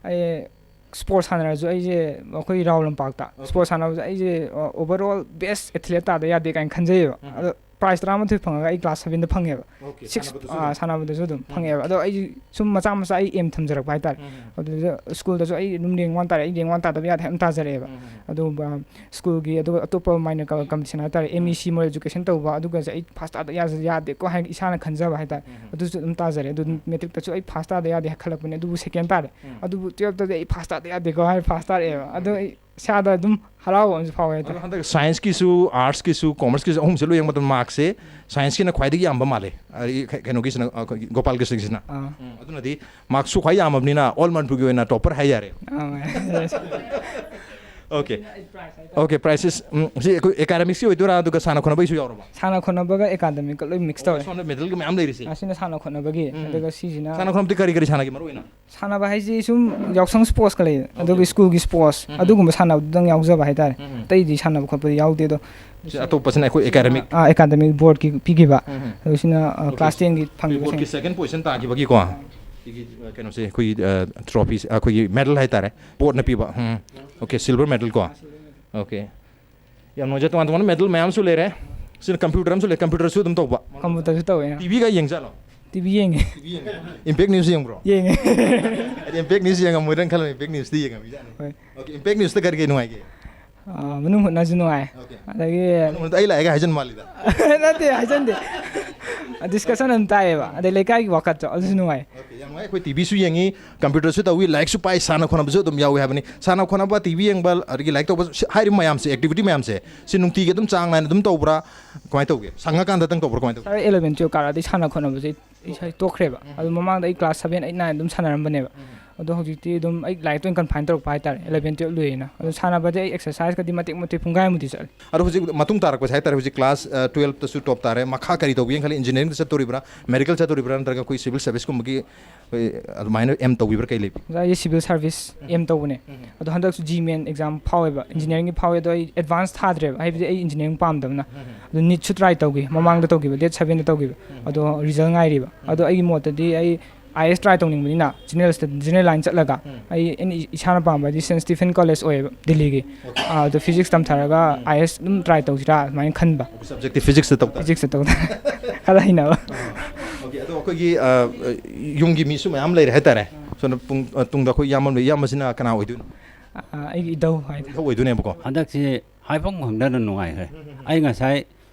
ꯑꯩ ꯁ꯭ꯄꯣꯔꯠꯁ ꯁꯥꯟꯅꯔꯁꯨ, ꯑꯩꯁꯦ ꯑꯩꯈꯣꯏ ꯔꯥꯎ ꯂꯝꯄꯥꯛꯇ ꯁ꯭ꯄꯣꯔꯠꯁ ꯁꯥꯟꯅꯕꯁꯦ ꯑꯩꯁꯦ ꯑꯣꯚꯔ ꯑꯣꯜ ꯕꯦꯁ ꯑꯦꯊ꯭ꯂꯦꯠ ꯇꯥꯗ ꯌꯥꯗꯦ ꯀꯥꯏꯅ ꯈꯟꯖꯩꯌꯦꯕ꯫ ꯑꯗꯣ ꯄ꯭ꯔꯥꯏꯖ ꯇꯔꯥꯃꯥꯊꯣꯏ ꯐꯪꯉꯒ ꯑꯩ ꯀ꯭ꯂꯥꯁ ꯁꯚꯦꯟꯗ ꯐꯪꯉꯦꯕ꯫ ꯑꯣꯀꯦ, ꯁꯤꯛꯁ ꯁꯥꯟꯅꯕꯗꯁꯨ ꯑꯗꯨꯝ꯫ ꯁꯥꯟꯅꯕꯗꯁꯨ ꯑꯗꯨꯝ ꯐꯪꯉꯦꯕ꯫ ꯑꯗꯣ ꯑꯩ ꯁꯨꯝ ꯃꯆꯥ ꯃꯆꯥ ꯑꯩ ꯑꯦꯝ ꯊꯝꯖꯔꯛꯄ ꯍꯥꯏꯇꯥꯔꯦ꯫ ꯑꯗꯨꯗ ꯁ꯭ꯀꯨꯜꯗꯁꯨ ꯑꯩ ꯑꯗꯨꯝ ꯔꯦꯡ ꯋꯥꯟ ꯇꯥꯔꯦ, ꯑꯩ ꯔꯦꯡ ꯋꯥꯟ ꯇꯥꯗꯕ ꯌꯥꯗꯦ ꯍꯥꯏꯅ ꯇꯥꯖꯔꯛꯑꯦꯕ꯫ ꯑꯗꯨꯒ ꯁ꯭ꯀꯨꯜꯒꯤ, ꯑꯗꯨꯒ ꯑꯇꯣꯞꯄ ꯃꯥꯏꯅ ꯀꯝꯄꯤꯇꯤꯁꯟ ꯍꯥꯏꯇꯥꯔꯦ, ꯑꯦꯝ ꯏ ꯁꯤ ꯃꯣꯔꯦꯜ ꯏꯖꯨꯀꯦꯁꯟ ꯇꯧꯕ, ꯑꯗꯨꯒꯁꯦ ꯑꯩ ꯐꯥꯔꯁ ꯇꯥꯗ ꯌꯥꯗꯦꯀꯣ ꯍꯥꯏꯅ ꯏꯁꯥꯅ ꯈꯟꯖꯕ ꯍꯥꯏꯇꯥꯔꯦ꯫ ꯑꯗꯨꯁꯨ ꯑꯗꯨꯝ ꯇꯥꯖꯔꯦ꯫ ꯑꯗꯨ ꯃꯦꯇ꯭ꯔꯤꯛꯇꯁꯨ ꯑꯩ ꯐꯥꯔꯁ ꯇꯥꯗ ꯌꯥꯗꯦ ꯈꯜꯂꯛꯄꯅꯦ, ꯑꯗꯨꯕꯨ ꯁꯦꯀꯦꯟ ꯇꯥꯔꯦ꯫ ꯑꯗꯨꯕꯨ ꯇꯨꯌꯦꯜꯞꯇꯗꯤ ꯑꯩ ꯐꯥꯔꯁ ꯇꯥꯗ ꯌꯥꯗꯦꯀꯣ ꯍꯥꯏꯅ ꯐꯥꯔꯁ ꯇꯥꯔꯛꯑꯦꯕ꯫ ꯑꯗꯣ ꯑꯩ ꯏꯁꯥꯗ ꯑꯗꯨꯝ ꯍꯔꯥꯎꯕ ꯑꯃꯁꯨ ꯐꯥꯎꯋꯦ ꯑꯗꯣ ꯍꯥꯏꯇꯥꯔꯦ꯫ ꯍꯟꯗꯛ ꯁꯥꯏꯟꯁꯀꯤꯁꯨ, ꯑꯥꯔꯠꯁꯀꯤꯁꯨ, ꯀꯣꯃꯔꯁꯀꯤꯁꯨ ꯑꯍꯨꯝꯁꯦ ꯂꯣꯏ ꯌꯦꯡꯕ ꯃꯇꯝꯗ ꯃꯥꯔꯛꯁꯦ ꯁꯥꯏꯟꯁꯀꯤꯅ ꯈ꯭ꯋꯥꯏꯗꯒꯤ ꯌꯥꯝꯕ ꯃꯥꯜꯂꯦ꯫ ꯑꯗꯒꯤ ꯀꯩ- ꯀꯩꯅꯣꯒꯤꯁꯤꯅ, ꯑꯩꯈꯣꯏꯒꯤ ꯒꯣꯄꯥꯜ ꯀ꯭ꯔꯤꯁꯅꯒꯤꯁꯤꯅ꯫ ꯑꯥ꯫ ꯎꯝ, ꯑꯗꯨꯅꯗꯤ ꯃꯥꯔꯛꯁꯨ ꯈ꯭ꯋꯥꯏ ꯌꯥꯝꯃꯕꯅꯤꯅ ꯑꯣꯜ ꯃꯅꯤꯄꯨꯔꯒꯤ ꯑꯣꯏꯅ ꯇꯣꯄꯔ ꯍꯥꯏ ꯌꯥꯔꯦ꯫ ꯑꯥ, Okay. Okay, prices, ꯎꯝ, ꯁꯤ ꯑꯩꯈꯣꯏ academics ꯀꯤ ꯑꯣꯏꯗꯣꯏꯔꯥ, ꯑꯗꯨꯒ ꯁꯥꯟꯅ ꯈꯣꯠꯅꯕꯒꯤꯁꯨ ꯌꯥꯎꯔꯕ? ꯁꯥꯟꯅ ꯈꯣꯠꯅꯕꯒ academic ꯀ ꯂꯣꯏ mix ꯇꯧꯋꯦ꯫ ꯁꯣꯝꯗ medal ꯒ ꯃꯌꯥꯝ ꯂꯩꯔꯤꯁꯦ? ꯑꯁꯤꯅ ꯁꯥꯟꯅ ꯈꯣꯠꯅꯕꯒꯤ꯫ ꯎꯝ꯫ ꯑꯗꯨꯒ ꯁꯤꯁꯤꯅ ꯁꯥꯟꯅ ꯈꯣꯠꯅꯕꯗꯤ ꯀꯔꯤ ꯀꯔꯤ ꯁꯥꯟꯅꯒꯦ ꯃꯔꯨ ꯑꯣꯏꯅ? ꯁꯥꯟꯅꯕ ꯍꯥꯏꯁꯤ ꯁꯨꯝ ꯌꯥꯎꯁꯪ sports ꯀ ꯂꯩ, Okay. ꯑꯗꯨꯒꯤ school ꯒꯤ sports ꯎꯝ꯫ ꯑꯗꯨꯒꯨꯝꯕ ꯁꯥꯟꯅꯕꯗꯨꯗꯪ ꯌꯥꯎꯖꯕ ꯍꯥꯏꯇꯥꯔꯦ꯫ ꯎꯝ꯫ ꯑꯇꯩꯗꯤ ꯁꯥꯟꯅꯕ ꯈꯣꯠꯄꯗꯤ ꯌꯥꯎꯗꯦ ꯑꯗꯣ꯫ ꯁꯤ ꯑꯇꯣꯞꯄꯁꯤꯅ ꯑꯩꯈꯣꯏ academic? ꯑꯥ, academic board ꯀꯤ ꯄꯤꯈꯤꯕ꯫ ꯎꯝ꯫ ꯑꯗꯨ ꯁꯤꯅ, ꯑꯥ, Okay. class ten ꯒꯤ Board ꯀꯤ ꯐꯪꯈꯤꯕꯁꯤꯡ꯫ second position ꯇꯥꯈꯤꯕꯒꯤꯀꯣ? ꯁꯤꯒꯤ, ꯑ, ꯀꯩꯅꯣꯁꯦ ꯑꯩꯈꯣꯏꯒꯤ, ꯑ, trophy ꯁꯦ, ꯑꯩꯈꯣꯏꯒꯤ medal ꯍꯥꯏꯇꯥꯔꯦ, board ꯅ ꯄꯤꯕ꯫ ꯎꯝ꯫ Okay, silver medal ꯀꯣ? Okay. ꯌꯥꯝ ꯅꯨꯡꯉꯥꯏꯖꯩ꯫ ꯇꯣꯉꯥꯟ ꯇꯣꯉꯥꯟꯕ medal ꯃꯌꯥꯝꯁꯨ ꯂꯩꯔꯦ꯫ ꯁꯤꯅ computer ꯑꯃꯁꯨ ꯂꯩ, computer ꯁꯨ ꯑꯗꯨꯝ ꯇꯧꯕ? Computer ꯁꯨ ꯇꯧꯋꯦ꯫ T V ꯒ ꯌꯦꯡꯖꯥꯠꯂꯣ? T V ꯌꯦꯡꯉꯦ꯫ Impact News ꯌꯦꯡꯕ꯭ꯔꯣ? ꯌꯦꯡꯉꯦ꯫ ꯍꯥꯏꯗꯤ Impact News ꯌꯦꯡꯉꯝꯃꯣꯏꯗ꯭ꯔꯅ ꯈꯜꯂꯝꯃꯤ, Impact News ꯇꯤ ꯌꯦꯡꯉꯝꯃꯤꯖꯥꯠꯅꯤ꯫ ꯍꯣꯏ꯫ Okay, Impact News ꯇ ꯀꯔꯤ ꯀꯔꯤ ꯅꯨꯡꯉꯥꯏꯒꯦ? ꯑꯥ, ꯃꯅꯨꯡ ꯍꯨꯠꯅꯁꯨ ꯅꯨꯡꯉꯥꯏ꯫ Okay. ꯑꯗꯒꯤ ꯃꯅꯨꯡ ꯍꯨꯠꯅ ꯑꯩ ꯂꯥꯛꯑꯦꯒ ꯍꯥꯏꯖꯟ ꯃꯥꯜꯂꯤꯗ꯫ ꯅꯠꯇꯦ, ꯍꯥꯏꯖꯟꯗꯦ꯫ Discussion ꯑꯗꯨꯝ ꯇꯥꯏꯌꯦꯕ꯫ ꯑꯗꯩ ꯂꯩꯀꯥꯏꯒꯤ ꯋꯥꯀꯠꯇꯣ ꯑꯗꯨꯁꯨ ꯅꯨꯡꯉꯥꯏ꯫ Okay, ꯌꯥꯝ ꯅꯨꯡꯉꯥꯏ꯫ ꯑꯩꯈꯣꯏ T V ꯁꯨ ꯌꯦꯡꯉꯤ, computer ꯁꯨ ꯇꯧꯏ, ꯂꯥꯏꯔꯤꯛꯁꯨ ꯄꯥꯏ, ꯁꯥꯟꯅ ꯈꯣꯠꯅꯕꯁꯨ ꯑꯗꯨꯝ ꯌꯥꯎꯏ ꯍꯥꯏꯕꯅꯤ꯫ ꯁꯥꯟꯅ ꯈꯣꯠꯅꯕ, T V ꯌꯦꯡꯕ, ꯑꯗꯒꯤ ꯂꯥꯏꯔꯤꯛ ꯇꯧꯕ, ꯁꯤ, ꯍꯥꯏꯔꯤꯕ ꯃꯌꯥꯝꯁꯦ, activity ꯃꯌꯥꯝꯁꯦ, ꯁꯤ ꯅꯨꯡꯇꯤꯒꯤ ꯑꯗꯨꯝ ꯆꯥꯡ ꯅꯥꯏꯅ ꯑꯗꯨꯝ ꯇꯧꯕ꯭ꯔꯥ? ꯀꯃꯥꯏꯅ ꯇꯧꯒꯦ? ꯁꯪꯉꯀꯥꯟꯗꯇꯪ ꯇꯧꯕ꯭ꯔꯥ? ꯀꯃꯥꯏꯅ ꯇꯧꯒꯦ? Sir, ꯑꯩ eleven twelve ꯀꯥꯔꯛꯑꯗꯤ ꯁꯥꯟꯅ ꯈꯣꯠꯅꯕꯁꯦ ꯑꯩ ꯁ꯭ꯋꯥꯏ ꯇꯣꯛꯈ꯭ꯔꯦꯕ꯫ ꯑꯗꯨ ꯃꯃꯥꯡꯗ ꯑꯩ class seven, eight, nine ꯑꯗꯨꯝ ꯁꯥꯟꯅꯔꯝꯕꯅꯦꯕ꯫ ꯑꯗꯣ ꯍꯧꯖꯤꯛꯇꯤ ꯑꯗꯨꯝ ꯑꯩ ꯂꯥꯏꯔꯤꯛꯇ ꯑꯣꯏꯅ confine ꯇꯧꯔꯛꯄ ꯍꯥꯏꯇꯥꯔꯦ, eleven twelve ꯂꯣꯏꯔꯦꯅ꯫ ꯑꯗꯣ ꯁꯥꯟꯅꯕꯗꯤ ꯑꯩ exercise ꯀꯗꯤ ꯃꯇꯦꯛ ꯃꯇꯦꯛ ꯄꯨꯡꯈꯥꯏꯃꯨꯛꯇꯤ ꯆꯠꯂꯦ꯫ ꯑꯗꯣ ꯍꯧꯖꯤꯛ ꯃꯇꯨꯡ ꯇꯥꯔꯛꯄꯁꯦ ꯍꯥꯏꯇꯥꯔꯦ, ꯍꯧꯖꯤꯛ class, ꯑ, twelve ꯇꯁꯨ top ꯇꯥꯔꯦ, ꯃꯈꯥ ꯀꯔꯤ ꯇꯧꯒꯦꯅ ꯈꯜꯂꯤ? Engineering ꯗ ꯆꯠꯇꯣꯔꯤꯕ꯭ꯔꯥ, medical ꯆꯠꯇꯣꯔꯤꯕ꯭ꯔꯥ, ꯅꯠꯇ꯭ꯔꯒ ꯑꯩꯈꯣꯏ civil service ꯀꯨꯝꯕꯒꯤ, ꯑꯩꯈꯣꯏ ꯑꯗꯨꯃꯥꯏꯅ aim ꯇꯧꯕꯤꯕ꯭ꯔꯥ, ꯀꯩ ꯂꯩꯕꯤ? ꯑꯣꯖꯥ, ꯑꯩꯁꯦ civil service aim ꯇꯧꯕꯅꯦ꯫ ꯑꯗꯣ ꯍꯟꯗꯛꯁꯨ G main exam ꯐꯥꯎꯋꯦꯕ, engineering ꯒꯤ ꯐꯥꯎꯋꯦ, ꯑꯗꯣ ꯑꯩ advance ꯊꯥꯗ꯭ꯔꯦꯕ, ꯍꯥꯏꯕꯗꯤ ꯑꯩ engineering ꯄꯥꯝꯗꯕꯅ꯫ ꯑꯗꯣ NEET ꯁꯨ try ꯇꯧꯈꯤ, ꯃꯃꯥꯡꯗ ꯇꯧꯈꯤꯕ, date seven ꯗ ꯇꯧꯈꯤꯕ, ꯑꯗꯣ result ꯉꯥꯏꯔꯤꯕ꯫ ꯑꯗꯣ ꯑꯩꯒꯤ ꯃꯣꯠꯇꯗꯤ ꯑꯩ I A S try ꯇꯧꯅꯤꯡꯕꯅꯤꯅ, general ꯁꯤꯗ, general line ꯆꯠꯂꯒ, ꯑꯩ ꯑꯩꯅ ꯏꯁꯥꯅ ꯄꯥꯝꯕꯗꯤ Saint Stephen College ꯑꯣꯏꯌꯦꯕ, ꯗꯤꯜꯂꯤꯒꯤ꯫ ꯑꯥ, ꯑꯗꯣ physics ꯇꯝꯊꯔꯒ I A S ꯑꯗꯨꯝ try ꯇꯧꯁꯤꯔꯥ ꯑꯗꯨꯃꯥꯏꯅ ꯈꯟꯕ꯫ Subject ꯇꯤ physics ꯇ ꯇꯧ ꯇꯥꯔꯦ꯫ Physics ꯇ ꯇꯧ ꯇꯥꯔꯦ꯫ ꯈꯔ ꯍꯩꯅꯕ꯫ Okay, ꯑꯗꯣ ꯑꯩꯈꯣꯏꯒꯤ, ꯑ, ꯌꯨꯝꯒꯤ ꯃꯤꯁꯨ ꯃꯌꯥꯝ ꯂꯩꯔꯦ ꯍꯥꯏꯇꯥꯔꯦ꯫ ꯁꯣꯝꯗ ꯄꯨꯡ, ꯑ, ꯇꯨꯡꯗ ꯑꯩꯈꯣꯏ ꯏꯌꯥꯝꯕ ꯑꯃ ꯂꯩ꯫ ꯏꯌꯥꯝꯕꯁꯤꯅ ꯀꯅꯥ ꯑꯣꯏꯗꯣꯏꯅꯣ? ꯑꯥ, ꯑꯩꯒꯤ ꯏꯙꯧ ꯍꯥꯏꯗꯤ꯫ ꯏꯙꯧ ꯑꯣꯏꯗꯣꯏꯅꯦꯕꯀꯣ꯫ ꯍꯟꯗꯛꯁꯤ ꯍꯥꯏꯐꯝ ꯈꯪꯗꯅ ꯅꯨꯡꯉꯥꯏꯈ꯭ꯔꯦ꯫ ꯑꯩ ꯉꯁꯥꯏ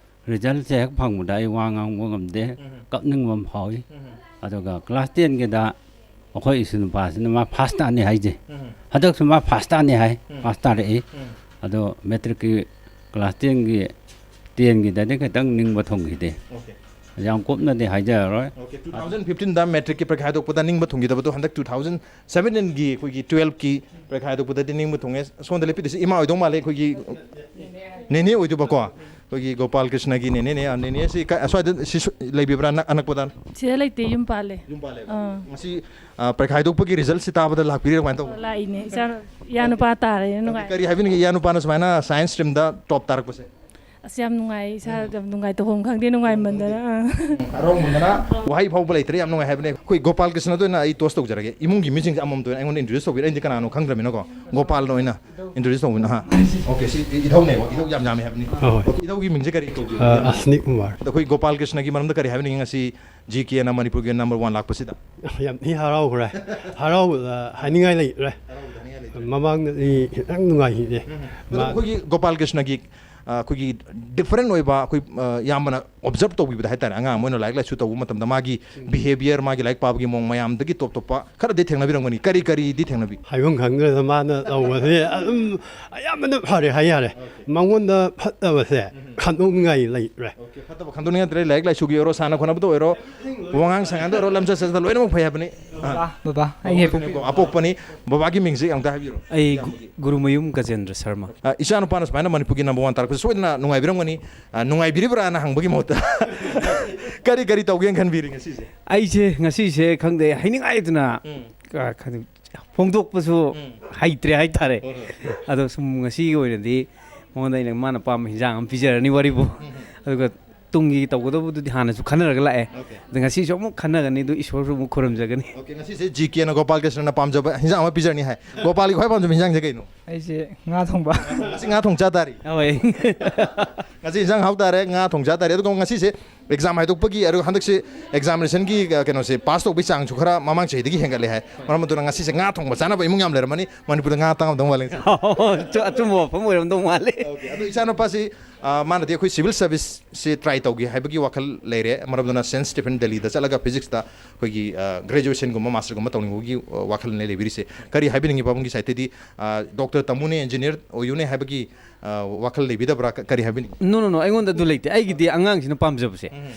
result ꯁꯦ ꯍꯦꯛ ꯐꯪꯕꯗ ꯑꯩ ꯋꯥ ꯉꯥꯡꯕ ꯉꯝꯗꯦ, ꯀꯞꯅꯤꯡꯕ ꯑꯃ ꯐꯥꯎꯏ꯫ ꯑꯗꯨꯒ class ten ꯒꯤꯗ ꯑꯩꯈꯣꯏ ꯏꯁꯨ ꯅꯨꯄꯥꯁꯤꯅ ꯃꯥ first ꯇꯥꯅꯤ ꯍꯥꯏꯁꯦ꯫ ꯍꯟꯗꯛꯁꯨ ꯃꯥ first ꯇꯥꯅꯤ ꯍꯥꯏ, first ꯇꯥꯔꯛꯏ꯫ ꯑꯗꯣ matric ꯀꯤ class ten ꯒꯤ, ten ꯒꯤꯗꯗꯤ ꯈꯤꯇꯪ ꯅꯤꯡꯕ ꯊꯨꯡꯈꯤꯗꯦ꯫ Okay. ꯌꯥꯝ ꯀꯨꯞꯅꯗꯤ ꯍꯥꯏꯖꯔꯔꯣꯏ꯫ ꯑꯣꯀꯦ, ꯇꯨ ꯊꯥꯎꯖꯟ ꯐꯤꯐꯇꯤꯟꯗ ꯃꯦꯇ꯭ꯔꯤꯛꯀꯤ ꯄꯔꯤꯈꯥ ꯍꯥꯏꯗꯣꯛꯄꯗ ꯅꯤꯡꯕ ꯊꯨꯡꯈꯤꯗꯕꯗꯣ ꯍꯟꯗꯛ ꯇꯨ ꯊꯥꯎꯖꯟ ꯁꯕꯦꯟꯇꯤꯟꯒꯤ ꯑꯩꯈꯣꯏꯒꯤ ꯇꯨꯌꯦꯜꯐꯀꯤ ꯄꯔꯤꯈꯥ ꯍꯥꯏꯗꯣꯛꯄꯗꯗꯤ ꯅꯤꯡꯕ ꯊꯨꯡꯉꯦ꯫ ꯁꯣꯝꯗ ꯂꯦꯞꯄꯤꯔꯤꯁꯤ ꯏꯃꯥ ꯑꯣꯏꯗꯧ ꯃꯥꯜꯂꯦ, ꯑꯩꯈꯣꯏꯒꯤ ꯅꯦꯅꯦ ꯑꯣꯏꯗꯧꯕꯀꯣ, ꯑꯩꯈꯣꯏꯒꯤ ꯒꯣꯄꯥꯜ ꯀ꯭ꯔꯤꯁꯅꯒꯤ ꯅꯦꯅꯦꯅꯦ꯫ ꯑ, ꯅꯦꯅꯦꯁꯤ ꯀ-, ꯑꯁ꯭ꯋꯥꯏꯗ ꯁꯤ ꯁꯨ-, ꯂꯩꯕꯤꯕ꯭ꯔꯥ ꯅꯛ-, ꯑꯅꯛꯄꯗ? ꯁꯤꯗ ꯂꯩꯇꯦ, ꯌꯨꯝ ꯄꯥꯜꯂꯦ꯫ ꯌꯨꯝ ꯄꯥꯜꯂꯦꯕ꯫ ꯑꯥ꯫ ꯉꯁꯤ, ꯑ, ꯄꯔꯤꯈꯥ ꯍꯥꯏꯗꯣꯛꯄꯒꯤ ꯔꯤꯖꯜꯠꯁꯤ ꯇꯥꯕꯗ ꯂꯥꯛꯄꯤꯔꯤꯔꯥ ꯀꯃꯥꯏꯅ ꯇꯧꯕ? ꯂꯥꯛꯏꯅꯦ, ꯏꯆꯥ, ꯏꯌꯥ ꯅꯨꯄꯥ ꯇꯥꯔꯦ, ꯅꯨꯡꯉꯥꯏ꯫ ꯀꯔꯤ ꯍꯥꯏꯕꯤꯅꯤꯡꯉꯤ, ꯏꯌꯥ ꯅꯨꯄꯥꯅ ꯁꯨꯃꯥꯏꯅ ꯁꯥꯏꯟꯁ ꯁ꯭ꯇ꯭ꯔꯤꯝꯗ ꯇꯣꯞ ꯇꯥꯔꯛꯄꯁꯦ? ꯑꯁ, ꯌꯥꯝ ꯅꯨꯡꯉꯥꯏ, ꯏꯁꯥ ꯌꯥꯝ ꯅꯨꯡꯉꯥꯏ, ꯇꯧꯐꯝ ꯈꯪꯗꯦ, ꯅꯨꯡꯉꯥꯏꯃꯟꯗꯅ꯫ ꯑꯥ꯫ ꯍꯔꯥꯎꯃꯟꯗꯅ ꯋꯥꯍꯩ ꯐꯥꯎꯕ ꯂꯩꯇ꯭ꯔꯦ, ꯌꯥꯝ ꯅꯨꯡꯉꯥꯏ ꯍꯥꯏꯕꯅꯦ꯫ ꯑꯩꯈꯣꯏ ꯒꯣꯄꯥꯜ ꯀ꯭ꯔꯤꯁꯅꯗ ꯑꯣꯏꯅ ꯑꯩ ꯇꯣꯁ ꯇꯧꯖꯔꯒꯦ, ꯏꯃꯨꯡꯒꯤ ꯃꯤꯁꯤꯡꯁꯦ ꯑꯃꯃꯝꯇ ꯑꯣꯏꯅ ꯑꯩꯉꯣꯟꯗ ꯏꯟꯇ꯭ꯔꯣꯗ꯭ꯌꯨꯁ ꯇꯧꯕꯤꯔꯣ꯫ ꯑꯩꯗꯤ ꯀꯅꯥꯅꯣ ꯈꯪꯗ꯭ꯔꯃꯤꯅꯀꯣ, ꯒꯣꯄꯥꯜꯅ ꯑꯣꯏꯅ ꯏꯟꯇ꯭ꯔꯣꯗ꯭ꯌꯨꯁ ꯇꯧꯕꯤꯅ꯫ ꯑꯍꯥ, ꯑꯣꯀꯦ, ꯁꯤ ꯏ-, ꯏꯙꯧꯅꯦꯕ, ꯏꯙꯧ ꯌꯥꯝ ꯌꯥꯝꯃꯦ ꯍꯥꯏꯕꯅꯤ꯫ ꯍꯣꯏ꯫ ꯑꯣꯀꯦ, ꯏꯙꯧꯒꯤ ꯃꯤꯡꯁꯦ ꯀꯔꯤ ꯀꯧꯒꯦ? ꯑ, ꯑꯁꯅꯤꯛ ꯀꯨꯃꯥꯔ꯫ ꯑꯗꯣ ꯑꯩꯈꯣꯏ ꯒꯣꯄꯥꯜ ꯀ꯭ꯔꯤꯁꯅꯒꯤ ꯃꯔꯝꯗ ꯀꯔꯤ ꯍꯥꯏꯕꯤꯅꯤꯡꯉꯤ? ꯉꯁꯤ ꯖꯤ ꯀꯦꯅ ꯃꯅꯤꯄꯨꯔꯒꯤ ꯅꯝꯕꯔ ꯋꯥꯟ ꯂꯥꯛꯄꯁꯤꯗ꯫ ꯌꯥꯝ ꯊꯤ ꯍꯔꯥꯎꯈ꯭ꯔꯦ꯫ ꯍꯔꯥꯎꯕꯗ ꯍꯥꯏꯅꯤꯡꯉꯥꯏ ꯂꯩꯇ꯭ꯔꯦ꯫ ꯃꯃꯥꯡꯗꯗꯤ ꯈꯤꯇꯪ ꯅꯨꯡꯉꯥꯏꯈꯤꯗꯦ꯫ ꯑꯗꯣ ꯑꯩꯈꯣꯏꯒꯤ ꯒꯣꯄꯥꯜ ꯀ꯭ꯔꯤꯁꯅꯒꯤ, ꯑ, ꯑꯩꯈꯣꯏꯒꯤ ꯗꯤꯐꯔꯦꯟ ꯑꯣꯏꯕ, ꯑꯩꯈꯣꯏ, ꯑ, ꯌꯥꯝꯕꯅ ꯑꯣꯕꯖꯔꯕ ꯇꯧꯕꯤꯕꯗ ꯍꯥꯏꯇꯥꯔꯦ, ꯑꯉꯥꯡ ꯑꯃ ꯑꯣꯏꯅ ꯂꯥꯏꯔꯤꯛ ꯂꯥꯏꯁꯨ ꯇꯧꯕ ꯃꯇꯝꯗ ꯃꯥꯒꯤ ꯕꯤꯍꯦꯕꯤꯌꯔ, ꯃꯥꯒꯤ ꯂꯥꯏꯔꯤꯛ ꯄꯥꯕꯒꯤ ꯃꯑꯣꯡ ꯃꯌꯥꯝꯗꯒꯤ ꯇꯣꯞ ꯇꯣꯞꯄ ꯈꯔꯗꯤ ꯊꯦꯡꯅꯕꯤꯔꯝꯒꯅꯤ꯫ ꯀꯔꯤ ꯀꯔꯤꯗꯤ ꯊꯦꯡꯅꯕꯤ? ꯍꯥꯏꯐꯝ ꯈꯪꯗ꯭ꯔꯦꯗ, ꯃꯥꯅ ꯇꯧꯕꯁꯦ ꯑꯗꯨꯝ ꯑꯌꯥꯝꯕꯅ ꯐꯔꯦ ꯍꯥꯏ ꯌꯥꯔꯦ꯫ ꯃꯉꯣꯟꯗ ꯐꯠꯇꯕꯁꯦ ꯈꯟꯗꯣꯛꯅꯤꯡꯉꯥꯏ ꯂꯩꯇ꯭ꯔꯦ꯫ ꯑꯣꯀꯦ, ꯐꯠꯇꯕ ꯈꯟꯗꯣꯛꯅꯤꯡꯉꯥꯏ ꯂꯩꯇ꯭ꯔꯦ, ꯂꯥꯏꯔꯤꯛ ꯂꯥꯏꯁꯨꯒꯤ ꯑꯣꯏꯔꯣ, ꯁꯥꯟꯅ ꯈꯣꯠꯅꯕꯗ ꯑꯣꯏꯔꯣ, ꯋꯥꯉꯥꯡ ꯁꯉꯥꯡꯗ ꯑꯣꯏꯔꯣ, ꯂꯝꯆꯠ ꯁꯥꯖꯠꯇ ꯂꯣꯏꯅꯃꯛ ꯐꯩ ꯍꯥꯏꯕꯅꯤ꯫ ꯑꯥ꯫ ꯕꯕꯥ, ꯑꯩ ꯍꯦꯛ ꯑꯄꯣꯛꯄꯅꯤ꯫ ꯕꯕꯥꯒꯤ ꯃꯤꯡꯁꯦ ꯑꯃꯨꯛꯇ ꯍꯥꯏꯕꯤꯔꯣ꯫ ꯑꯩ ꯒꯨ-, ꯒꯨꯔꯨꯃꯌꯨꯝ ꯒꯖꯦꯟꯗ꯭ꯔ ꯁꯔꯃ꯫ ꯑ, ꯏꯆꯥꯅꯨꯄꯥꯅ ꯁꯨꯃꯥꯏꯅ ꯃꯅꯤꯄꯨꯔꯒꯤ ꯅꯝꯕꯔ ꯋꯥꯟ ꯇꯥꯔꯛꯄꯁꯦ ꯁꯣꯏꯗꯅ ꯅꯨꯡꯉꯥꯏꯕꯤꯔꯝꯒꯅꯤ꯫ ꯑ, ꯅꯨꯡꯉꯥꯏꯕꯤꯔꯤꯕ꯭ꯔꯥꯅ ꯍꯪꯕꯒꯤ ꯃꯍꯨꯠꯇ ꯀꯔꯤ ꯀꯔꯤ ꯇꯧꯒꯦꯅ ꯈꯟꯕꯤꯔꯤ ꯉꯁꯤꯁꯦ? ꯑꯩꯁꯦ ꯉꯁꯤꯁꯦ ꯈꯪꯗꯦ, ꯍꯥꯏꯅꯤꯡꯉꯥꯏꯗꯅ, ꯎꯝ꯫ ꯑ, ꯈꯪꯗꯦ, ꯐꯣꯡꯗꯣꯛꯄꯁꯨ ꯎꯝ꯫ ꯍꯩꯇ꯭ꯔꯦ ꯍꯥꯏꯇꯥꯔꯦ꯫ ꯍꯣꯏ, ꯍꯣꯏ꯫ ꯑꯗꯣ ꯁꯨꯝ ꯉꯁꯤꯒꯤ ꯑꯣꯏꯅꯗꯤ ꯃꯉꯣꯟꯗ ꯑꯩꯅ ꯃꯥꯅ ꯄꯥꯝꯕ ꯍꯤꯟꯖꯥꯡ ꯑꯃ ꯄꯤꯖꯔꯅꯤ ꯋꯥꯔꯤꯕꯨ꯫ ꯑꯗꯨꯒ ꯇꯨꯡꯒꯤ ꯇꯧꯒꯗꯕꯗꯨꯗꯤ ꯍꯥꯟꯅꯁꯨ ꯈꯟꯅꯔꯒ ꯂꯥꯛꯑꯦ꯫ ꯑꯣꯀꯦ꯫ ꯑꯗꯣ ꯉꯁꯤꯁꯨ ꯑꯃꯨꯛ ꯈꯟꯅꯒꯅꯤ, ꯑꯗꯨ ꯏꯁꯣꯔꯁꯨ ꯑꯃꯨꯛ ꯈꯨꯔꯨꯝꯖꯒꯅꯤ꯫ ꯑꯣꯀꯦ, ꯉꯁꯤꯁꯦ ꯖꯤ ꯀꯦꯅ ꯒꯣꯄꯥꯜ ꯀ꯭ꯔꯤꯁꯅꯅ ꯄꯥꯝꯖꯕ ꯍꯤꯟꯖꯥꯡ ꯑꯃ ꯄꯤꯖꯔꯅꯤ ꯍꯥꯏ꯫ ꯒꯣꯄꯥꯜꯒꯤ ꯈ꯭ꯋꯥꯏ ꯄꯥꯝꯖꯕ ꯍꯤꯟꯖꯥꯡꯁꯦ ꯀꯩꯅꯣ? ꯑꯩꯁꯦ ꯉꯥ ꯊꯣꯡꯕ꯫ ꯉꯁꯤ ꯉꯥ ꯊꯣꯡ ꯆꯥ ꯇꯥꯔꯤ꯫ ꯍꯣꯏ꯫ ꯉꯁꯤ ꯍꯤꯟꯖꯥꯡ ꯍꯥꯎ ꯇꯥꯔꯦ, ꯉꯥ ꯊꯣꯡ ꯆꯥ ꯇꯥꯔꯦ꯫ ꯑꯗꯨꯒ ꯉꯁꯤꯁꯦ ꯑꯦꯛꯖꯥꯝ ꯍꯥꯏꯗꯣꯛꯄꯒꯤ, ꯑꯗꯨꯒ ꯍꯟꯗꯛꯁꯤ ꯑꯦꯛꯖꯥꯃꯤꯅꯦꯁꯟꯒꯤ, ꯑ, ꯀꯩꯅꯣꯁꯦ ꯄꯥꯁ ꯇꯧꯕꯒꯤ ꯆꯥꯡꯁꯨ ꯈꯔ ꯃꯃꯥꯡ ꯆꯍꯤꯗꯒꯤ ꯍꯦꯟꯒꯠꯂꯦ ꯍꯥꯏ꯫ ꯃꯔꯝ ꯑꯗꯨꯅ ꯉꯁꯤꯁꯦ ꯉꯥ ꯊꯣꯡꯕ ꯆꯥꯅꯕ ꯏꯃꯨꯡ ꯌꯥꯝ ꯂꯩꯔꯝꯃꯅꯤ꯫ ꯃꯅꯤꯄꯨꯔꯗ ꯉꯥ ꯇꯥꯡꯉꯝꯗꯧ ꯃꯥꯜꯂꯦ ꯉꯁꯤ꯫ ꯑꯆꯨ-, ꯑꯆꯨꯝꯕ ꯋꯥꯐꯝ ꯑꯣꯏꯔꯝꯗꯧ ꯃꯥꯜꯂꯦ꯫ ꯑꯣꯀꯦ, ꯑꯗꯣ ꯏꯆꯥꯅꯨꯄꯥꯁꯤ, ꯑ, ꯃꯥꯅꯗꯤ ꯑꯩꯈꯣꯏ ꯁꯤꯚꯤꯜ ꯁꯔꯚꯤꯁꯁꯤ ꯇ꯭ꯔꯥꯏ ꯇꯧꯒꯦ ꯍꯥꯏꯕꯒꯤ ꯋꯥꯈꯜ ꯂꯩꯔꯦ꯫ ꯃꯔꯝ ꯑꯗꯨꯅ ꯁꯦꯟꯠ ꯁ꯭ꯇꯤꯐꯦꯟ ꯗꯦꯜꯂꯤꯗ ꯆꯠꯂꯒ ꯐꯤꯖꯤꯛꯁꯇ ꯑꯩꯈꯣꯏꯒꯤ, ꯑ, ꯒ꯭ꯔꯦꯖꯨꯑꯦꯁꯟꯒꯨꯝꯕ ꯃꯥꯁꯇꯔꯒꯨꯝꯕ ꯇꯧꯅꯤꯡꯕꯒꯤ, ꯑ, ꯋꯥꯈꯜꯅꯦ ꯂꯩꯕꯤꯔꯤꯁꯦ꯫ ꯀꯔꯤ ꯍꯥꯏꯕꯤꯅꯤꯡꯉꯤ ꯄꯥꯕꯨꯡꯒꯤ ꯁꯥꯏꯠꯇꯗꯤ? ꯑ, ꯗꯣꯛꯇꯔ ꯇꯝꯃꯨꯅꯦ, ꯏꯟꯖꯤꯅꯤꯌꯔ ꯑꯣꯏꯌꯨꯅꯦ ꯍꯥꯏꯕꯒꯤ, ꯑ, ꯋꯥꯈꯜ ꯂꯩꯕꯤꯗꯕ꯭ꯔꯥ? ꯀ-, ꯀꯔꯤ ꯍꯥꯏꯕꯤꯅꯤꯡꯉꯤ? ꯅꯣ ꯅꯣ ꯅꯣ ꯑꯩꯉꯣꯟꯗ ꯑꯗꯨ ꯂꯩꯇꯦ꯫ ꯑꯩꯒꯤꯗꯤ ꯑꯉꯥꯡꯁꯤꯅ ꯄꯥꯝꯖꯕꯁꯦ,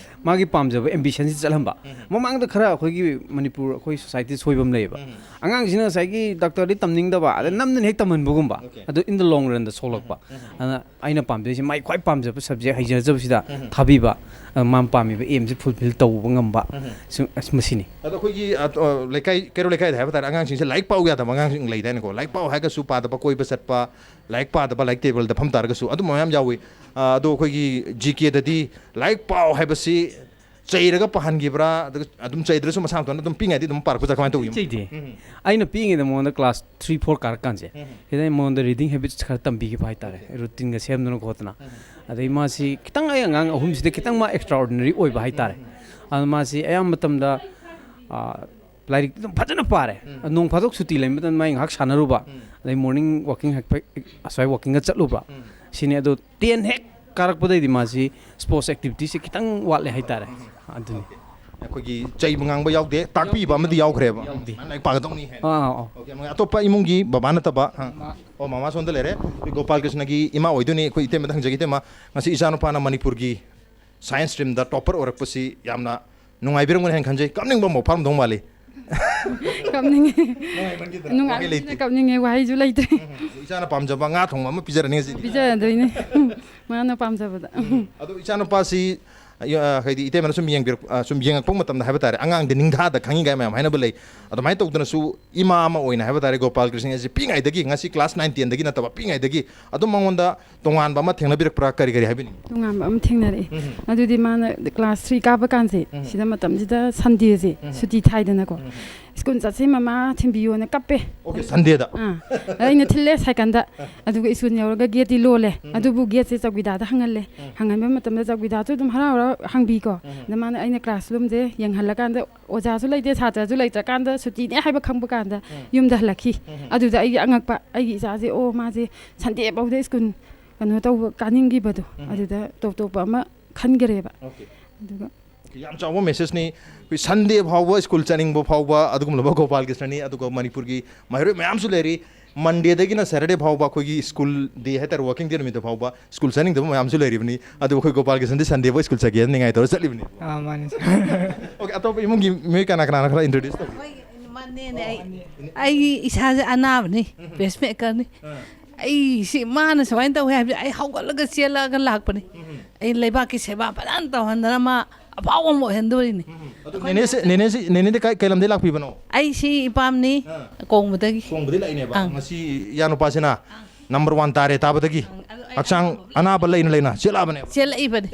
ꯃꯥꯒꯤ ꯄꯥꯝꯖꯕ ꯑꯦꯝꯕꯤꯁꯟꯁꯤ ꯆꯠꯍꯟꯕ꯫ ꯃꯃꯥꯡꯗ ꯈꯔ ꯑꯩꯈꯣꯏꯒꯤ ꯃꯅꯤꯄꯨꯔ, ꯑꯩꯈꯣꯏ ꯁꯣꯁꯥꯏꯇꯤ ꯁꯣꯏꯕ ꯑꯃ ꯂꯩꯌꯦꯕ꯫ ꯑꯉꯥꯡꯁꯤꯅ ꯉꯁꯥꯏꯒꯤ ꯗꯥꯛꯇꯔꯗꯤ ꯇꯝꯅꯤꯡꯗꯕ, ꯑꯗ ꯅꯝꯗꯅ ꯍꯦꯛ ꯇꯝꯍꯟꯕꯒꯨꯝꯕ꯫ ꯑꯗꯨ ꯏꯟ ꯗ ꯂꯣꯡ ꯔꯟꯗ ꯁꯣꯛꯂꯛꯄ꯫ ꯑꯗꯨꯅ ꯑꯩꯅ ꯄꯥꯝꯖꯩꯁꯦ ꯃꯥꯏ ꯈ꯭ꯋꯥꯏ ꯄꯥꯝꯖꯕ ꯁꯕꯖꯦꯛ ꯍꯩꯖꯖꯕꯁꯤꯗ ꯊꯥꯕꯤꯕ, ꯑ, ꯃꯥꯅ ꯄꯥꯝꯃꯤꯕ ꯑꯦꯝꯁꯦ ꯐꯨꯜꯐꯤꯜ ꯇꯧꯕ ꯉꯝꯕ꯫ ꯁꯨ-, ꯑꯁ, ꯃꯁꯤꯅꯤ꯫ ꯑꯗꯣ ꯑꯩꯈꯣꯏꯒꯤ, ꯑ, ꯑ, ꯂꯩꯀꯥꯏ, ꯀꯩꯔꯣꯜ ꯂꯩꯀꯥꯏꯗ ꯍꯥꯏꯕ ꯇꯥꯔꯦ, ꯑꯉꯥꯡꯁꯤꯡꯁꯦ ꯂꯥꯏꯔꯤꯛ ꯄꯥꯎ ꯌꯥꯗꯕ ꯑꯉꯥꯡꯁꯤꯡ ꯂꯩꯗꯥꯏꯅꯦꯀꯣ? ꯂꯥꯏꯔꯤꯛ ꯄꯥꯎ ꯍꯥꯏꯔꯒꯁꯨ ꯄꯥꯗꯕ, ꯀꯣꯏꯕ ꯆꯠꯄ, ꯂꯥꯏꯔꯤꯛ ꯄꯥꯗꯕ, ꯂꯥꯏꯔꯤꯛ ꯇꯦꯕꯜꯗ ꯐꯝ ꯇꯥꯔꯒꯁꯨ ꯑꯗꯨꯝꯕ ꯃꯌꯥꯝ ꯌꯥꯎꯏ꯫ ꯑ, ꯑꯗꯣ ꯑꯩꯈꯣꯏꯒꯤ ꯖꯤ ꯀꯦꯗꯗꯤ ꯂꯥꯏꯔꯤꯛ ꯄꯥꯎ ꯍꯥꯏꯕꯁꯤ ꯆꯩꯔꯒ ꯄꯥꯍꯟꯈꯤꯕ꯭ꯔꯥ? ꯑꯗꯨꯒ ꯑꯗꯨꯝ ꯆꯩꯗ꯭ꯔꯁꯨ ꯃꯁꯥ ꯃꯇꯣꯟꯗ ꯑꯗꯨꯝ ꯄꯤꯛꯏꯉꯩꯗꯤ ꯑꯗꯨꯝ ꯄꯥꯔꯛꯄꯗ ꯀꯃꯥꯏꯅ ꯇꯧꯏ? ꯆꯩꯗꯦ꯫ ꯑꯩꯅ ꯄꯤꯛꯏꯉꯩꯗ ꯃꯉꯣꯟꯗ ꯀ꯭ꯂꯥꯁ ꯊ꯭ꯔꯤ ꯐꯣꯔ ꯀꯥꯔꯛꯀꯥꯟꯁꯦ, ꯁꯤꯗ ꯑꯩ ꯃꯉꯣꯟꯗ ꯔꯤꯗꯤꯡ ꯍꯦꯕꯤꯠꯁ ꯈꯔ ꯇꯝꯕꯤꯈꯤꯕ ꯍꯥꯏꯇꯥꯔꯦ, ꯔꯨꯇꯤꯟꯒ ꯁꯦꯝꯗꯅ ꯈꯣꯠꯇꯅ꯫ ꯑꯗꯩ ꯃꯥꯁꯤ ꯈꯤꯇꯪ, ꯑꯩ ꯑꯉꯥꯡ ꯑꯍꯨꯝꯁꯤꯗ ꯈꯤꯇꯪ ꯃꯥ ꯑꯦꯛꯁꯇ꯭ꯔꯥ ꯑꯣꯔꯗꯤꯅꯔꯤ ꯑꯣꯏꯕ ꯍꯥꯏꯇꯥꯔꯦ꯫ ꯑꯗꯨꯅ ꯃꯥꯁꯤ ꯑꯌꯥꯝꯕ ꯃꯇꯝꯗ, ꯑ, ꯂꯥꯏꯔꯤꯛꯇꯤ ꯑꯗꯨꯝ ꯐꯖꯅ ꯄꯥꯔꯦ꯫ ꯅꯣꯡ ꯐꯥꯗꯣꯛ ꯁꯨꯇꯤ ꯂꯩꯕ ꯃꯇꯝꯗ ꯃꯥꯏ ꯉꯥꯏꯍꯥꯛ ꯁꯥꯟꯅꯔꯨꯕ, ꯑꯗꯩ ꯃꯣꯔꯅꯤꯡ ꯋꯥꯀꯤꯡ ꯍꯥꯏꯐꯦꯠ ꯑꯁ꯭ꯋꯥꯏ ꯋꯥꯀꯤꯡꯒ ꯆꯠꯂꯨꯕ, ꯁꯤꯅꯤ꯫ ꯑꯗꯣ ꯇꯦꯟ ꯍꯦꯛ ꯀꯥꯔꯛꯄꯗꯩꯗꯤ ꯃꯥꯁꯤ ꯁ꯭ꯄꯣꯔꯠꯁ ꯑꯦꯛꯇꯤꯚꯤꯇꯤꯁꯦ ꯈꯤꯇꯪ ꯋꯥꯠꯂꯦ ꯍꯥꯏꯇꯥꯔꯦ꯫ ꯑꯗꯨꯅꯤ꯫ ꯑꯩꯈꯣꯏꯒꯤ ꯆꯩꯕ ꯉꯥꯡꯕ ꯌꯥꯎꯗꯦ, ꯇꯥꯛꯄꯤꯕ ꯑꯃꯗꯤ ꯌꯥꯎꯈ꯭ꯔꯦꯕ꯫ ꯂꯥꯏꯔꯤꯛ ꯄꯥꯒꯗꯧꯅꯤ ꯍꯥꯏꯅ꯫ ꯑꯥ, ꯑꯥ, ꯑꯥ꯫ ꯑꯣꯀꯦ, ꯑꯃ ꯑꯇꯣꯞꯄ ꯏꯃꯨꯡꯒꯤ ꯕꯕꯥ ꯅꯠꯇꯕ, ꯍꯥ? ꯑꯣ, ꯃꯃꯥ ꯁꯣꯝꯗ ꯂꯩꯔꯦ꯫ ꯑꯩꯈꯣꯏ ꯒꯣꯄꯥꯜ ꯀ꯭ꯔꯤꯁꯅꯒꯤ ꯏꯃꯥ ꯑꯣꯏꯗꯣꯏꯅꯤ꯫ ꯑꯩꯈꯣꯏ ꯏꯇꯩꯃꯗ ꯍꯪꯖꯒꯦ, ꯏꯇꯩꯃ, ꯉꯁꯤ ꯏꯆꯥꯅꯨꯄꯥꯅ ꯃꯅꯤꯄꯨꯔꯒꯤ ꯁꯥꯏꯟꯁ ꯁ꯭ꯇ꯭ꯔꯤꯝꯗ ꯇꯣꯄꯔ ꯑꯣꯏꯔꯛꯄꯁꯤ ꯌꯥꯝꯅ ꯅꯨꯡꯉꯥꯏꯕꯤꯔꯝꯒꯅꯤ ꯍꯥꯏꯅ ꯈꯟꯖꯩ꯫ ꯀꯞꯅꯤꯡꯕ ꯑꯃꯐꯥꯎ ꯐꯥꯎꯔꯝꯗꯧ ꯃꯥꯜꯂꯤ꯫ ꯀꯞꯅꯤꯡꯉꯦ꯫ ꯅꯨꯡꯉꯥꯏꯃꯟꯈꯤꯗꯅ ꯋꯥꯍꯩ ꯅꯨꯡꯉꯥꯏꯃꯟꯈꯤꯗꯅ ꯂꯩꯇꯦ꯫ ꯀꯞꯅꯤꯡꯉꯦ꯫ ꯋꯥꯍꯩꯁꯨ ꯂꯩꯇ꯭ꯔꯦ꯫ ꯏꯆꯥꯅ ꯄꯥꯝꯖꯕ ꯉꯥ ꯊꯣꯡꯕ ꯑꯃ ꯄꯤꯖꯔꯅꯤ ꯉꯁꯤꯗꯤ꯫ ꯄꯤꯖꯗꯣꯏꯅꯦ꯫ ꯃꯥꯅ ꯄꯥꯝꯖꯕꯗ꯫ ꯑꯗꯣ ꯏꯆꯥꯅꯨꯄꯥꯁꯤ, ꯑ, ꯍꯥꯏꯗꯤ ꯏꯇꯩꯃꯅ ꯁꯨꯝ ꯌꯦꯡꯕꯤꯔꯛ-, ꯑ, ꯁꯨꯝ ꯌꯦꯡꯉꯛꯄ ꯃꯇꯝꯗ ꯍꯥꯏꯕ ꯇꯥꯔꯦ, ꯑꯉꯥꯡꯗꯤ ꯅꯤꯡꯊꯥꯗ ꯈꯪꯉꯤ ꯀꯥꯏ ꯃꯌꯥꯝ ꯍꯥꯏꯅꯕ ꯂꯩ꯫ ꯑꯗꯨꯃꯥꯏꯅ ꯇꯧꯗꯅꯁꯨ ꯏꯃꯥ ꯑꯃ ꯑꯣꯏꯅ ꯍꯥꯏꯕ ꯇꯥꯔꯦ, ꯒꯣꯄꯥꯜ ꯀ꯭ꯔꯤꯁꯅ ꯑꯁꯤ ꯄꯤꯛꯏꯉꯩꯗꯒꯤ, ꯉꯁꯤ ꯀ꯭ꯂꯥꯁ ꯅꯥꯏꯟ ꯇꯦꯟꯗꯒꯤ ꯅꯠꯇꯕ, ꯄꯤꯛꯏꯉꯩꯗꯒꯤ ꯑꯗꯨꯝ ꯃꯉꯣꯟꯗ ꯇꯣꯉꯥꯟꯕ ꯑꯃ ꯊꯦꯡꯅꯕꯤꯔꯛꯄ꯭ꯔꯥ? ꯀꯔꯤ ꯀꯔꯤ ꯍꯥꯏꯕꯤꯅꯤꯡꯉꯤ? ꯇꯣꯉꯥꯟꯕ ꯑꯃ ꯊꯦꯡꯅꯔꯛꯑꯦ꯫ ꯑꯗꯨꯗꯤ ꯃꯥꯅ ꯀ꯭ꯂꯥꯁ ꯊ꯭ꯔꯤ ꯀꯥꯕ ꯀꯥꯟꯁꯦ, ꯁꯤꯗ ꯃꯇꯝꯁꯤꯗ ꯁꯟꯗꯦꯁꯦ ꯁꯨꯇꯤ ꯊꯥꯏꯗꯅꯀꯣ, "ꯁ꯭ꯀꯨꯜ ꯆꯠꯁꯤ ꯃꯃꯥ, ꯊꯤꯟꯕꯤꯌꯣꯅ" ꯀꯞꯄꯦ꯫ ꯑꯣꯀꯦ, ꯁꯟꯗꯦꯗ꯫ ꯑꯥ, ꯑꯗ ꯑꯩꯅ ꯊꯤꯜꯂꯦ ꯁꯥꯏꯀꯜꯗ꯫ ꯑꯗꯨꯒ ꯁ꯭ꯀꯨꯜ ꯌꯧꯔꯒ ꯒꯦꯠꯇꯤ ꯂꯣꯜꯂꯦ꯫ ꯑꯗꯨꯕꯨ ꯒꯦꯠꯁꯦ ꯆꯧꯀꯤꯗꯥꯔꯗ ꯍꯪꯍꯜꯂꯦ꯫ ꯍꯪꯍꯟꯕ ꯃꯇꯝꯗ ꯆꯧꯀꯤꯗꯥꯔꯁꯨ ꯑꯗꯨꯝ ꯍꯔꯥꯎ ꯍꯔꯥꯎ ꯍꯥꯡꯕꯤꯀꯣ꯫ ꯑꯗ ꯃꯥꯅ, ꯑꯩꯅ ꯀ꯭ꯂꯥꯁ ꯔꯨꯝꯁꯦ ꯌꯦꯡꯍꯜꯂꯀꯥꯟꯗ, ꯑꯣꯖꯥꯁꯨ ꯂꯩꯇꯦ, ꯁꯥꯇ꯭ꯔꯁꯨ ꯂꯩꯇ꯭ꯔꯀꯥꯟꯗ, ꯁꯨꯇꯤꯅꯦ ꯍꯥꯏꯕ ꯈꯪꯕ ꯀꯥꯟꯗ ꯌꯨꯝꯗ ꯍꯜꯂꯛꯈꯤ꯫ ꯑꯗꯨꯗ ꯑꯩꯒꯤ ꯑꯉꯛꯄ, ꯑꯩꯒꯤ ꯏꯆꯥꯁꯦ, "ꯑꯣ, ꯃꯥꯁꯦ ꯁꯟꯗꯦ ꯐꯥꯎꯗ ꯁ꯭ꯀꯨꯜ ꯀꯩꯅꯣ ꯇꯧꯕ, ꯀꯥꯅꯤꯡꯈꯤꯕꯗꯣ", ꯑꯗꯨꯗ ꯇꯣꯞ ꯇꯣꯞꯄ ꯑꯃ ꯈꯟꯈ꯭ꯔꯦꯕ꯫ ꯑꯣꯀꯦ꯫ ꯑꯗꯨꯒ ꯌꯥꯝ ꯆꯥꯎꯕ ꯃꯦꯁꯦꯖꯅꯤ꯫ ꯑꯩꯈꯣꯏ ꯁꯟꯗꯦ ꯐꯥꯎꯕ ꯁ꯭ꯀꯨꯜ ꯆꯠꯅꯤꯡꯕ ꯐꯥꯎꯕ ꯑꯗꯨꯒꯨꯝꯂꯕ ꯒꯣꯄꯥꯜ ꯀ꯭ꯔꯤꯁꯅꯅꯤ꯫ ꯑꯗꯨꯒ ꯃꯅꯤꯄꯨꯔꯒꯤ ꯃꯍꯩꯔꯣꯏ ꯃꯌꯥꯝꯁꯨ ꯂꯩꯔꯤ꯫ ꯃꯟꯗꯦꯗꯒꯤꯅ ꯁꯦꯇꯔꯗꯦ ꯐꯥꯎꯕ ꯑꯩꯈꯣꯏꯒꯤ ꯁ꯭ꯀꯨꯜ ꯗꯦ ꯍꯥꯏꯇꯥꯔꯦ, ꯋꯥꯔꯀꯤꯡ ꯗꯦ ꯅꯨꯃꯤꯠꯇ ꯐꯥꯎꯕ ꯁ꯭ꯀꯨꯜ ꯆꯠꯅꯤꯡꯗꯕ ꯃꯌꯥꯝꯁꯨ ꯂꯩꯔꯤꯕꯅꯤ꯫ ꯑꯗꯨꯕꯨ ꯑꯩꯈꯣꯏ ꯒꯣꯄꯥꯜ ꯀ꯭ꯔꯤꯁꯟꯗꯤ ꯁꯟꯗꯦ ꯐꯥꯎ ꯁ꯭ꯀꯨꯜ ꯆꯠꯀꯦꯅ ꯅꯤꯡꯉꯥꯏ ꯇꯧꯔ ꯆꯠꯂꯤꯕꯅꯤ꯫ ꯑꯥ, ꯃꯥꯅꯤ꯫ ꯑꯣꯀꯦ, ꯑꯇꯣꯞꯄ ꯏꯃꯨꯡꯒꯤ ꯃꯤꯑꯣꯏ ꯀꯅꯥ ꯀꯅꯥꯅ ꯈꯔ ꯏꯟꯇ꯭ꯔꯣꯗ꯭ꯌꯨꯁ ꯇꯧꯕꯤꯌꯨ꯫ ꯃꯥꯅꯦꯅꯦ, ꯑꯩ ꯑꯩꯒꯤ ꯏꯁꯥꯁꯦ ꯑꯅꯥꯕꯅꯤ, ꯄꯦꯁꯃꯦꯀꯔꯅꯤ꯫ ꯑꯩ ꯁꯤ ꯃꯥꯅ ꯁꯨꯃꯥꯏꯅ ꯇꯧꯋꯦ ꯍꯥꯏꯕꯁꯦ ꯑꯩ ꯍꯧꯒꯠꯂꯒ ꯆꯦꯜꯂꯛꯑꯒ ꯂꯥꯛꯄꯅꯤ꯫ ꯑꯩ ꯂꯩꯕꯥꯛꯀꯤ ꯁꯦꯕꯥ ꯐꯖꯅ ꯇꯧꯍꯟꯗꯅ ꯃꯥ ꯑꯐꯥꯎꯕ ꯑꯃ ꯑꯣꯏꯍꯟꯗꯣꯔꯤꯅꯤ꯫ ꯑꯗꯣ ꯅꯦꯅꯦꯁꯦ, ꯅꯦꯅꯦꯁꯤ, ꯅꯦꯅꯦꯗꯤ ꯀꯥꯏ, ꯀꯩ ꯂꯝꯗꯩ ꯂꯥꯛꯄꯤꯕꯅꯣ? ꯑꯩ ꯁꯤ ꯏꯄꯥꯝꯅꯤ, ꯑꯥ꯫ ꯀꯣꯡꯕꯗꯒꯤ꯫ ꯀꯣꯡꯕꯗꯩ ꯂꯥꯛꯏꯅꯦꯕ꯫ ꯑꯪ꯫ ꯉꯁꯤ ꯏꯌꯥ ꯅꯨꯄꯥꯁꯤꯅ ꯅꯝꯕꯔ ꯋꯥꯟ ꯇꯥꯔꯦ ꯇꯥꯕꯗꯒꯤ ꯑꯗꯣ ꯑꯩ ꯍꯛꯆꯥꯡ ꯑꯅꯥꯕ ꯂꯩꯅ ꯂꯩꯅ ꯆꯦꯜꯂꯛꯑꯕꯅꯦꯕ꯫ ꯆꯦꯜꯂꯛꯏꯕꯅꯤ꯫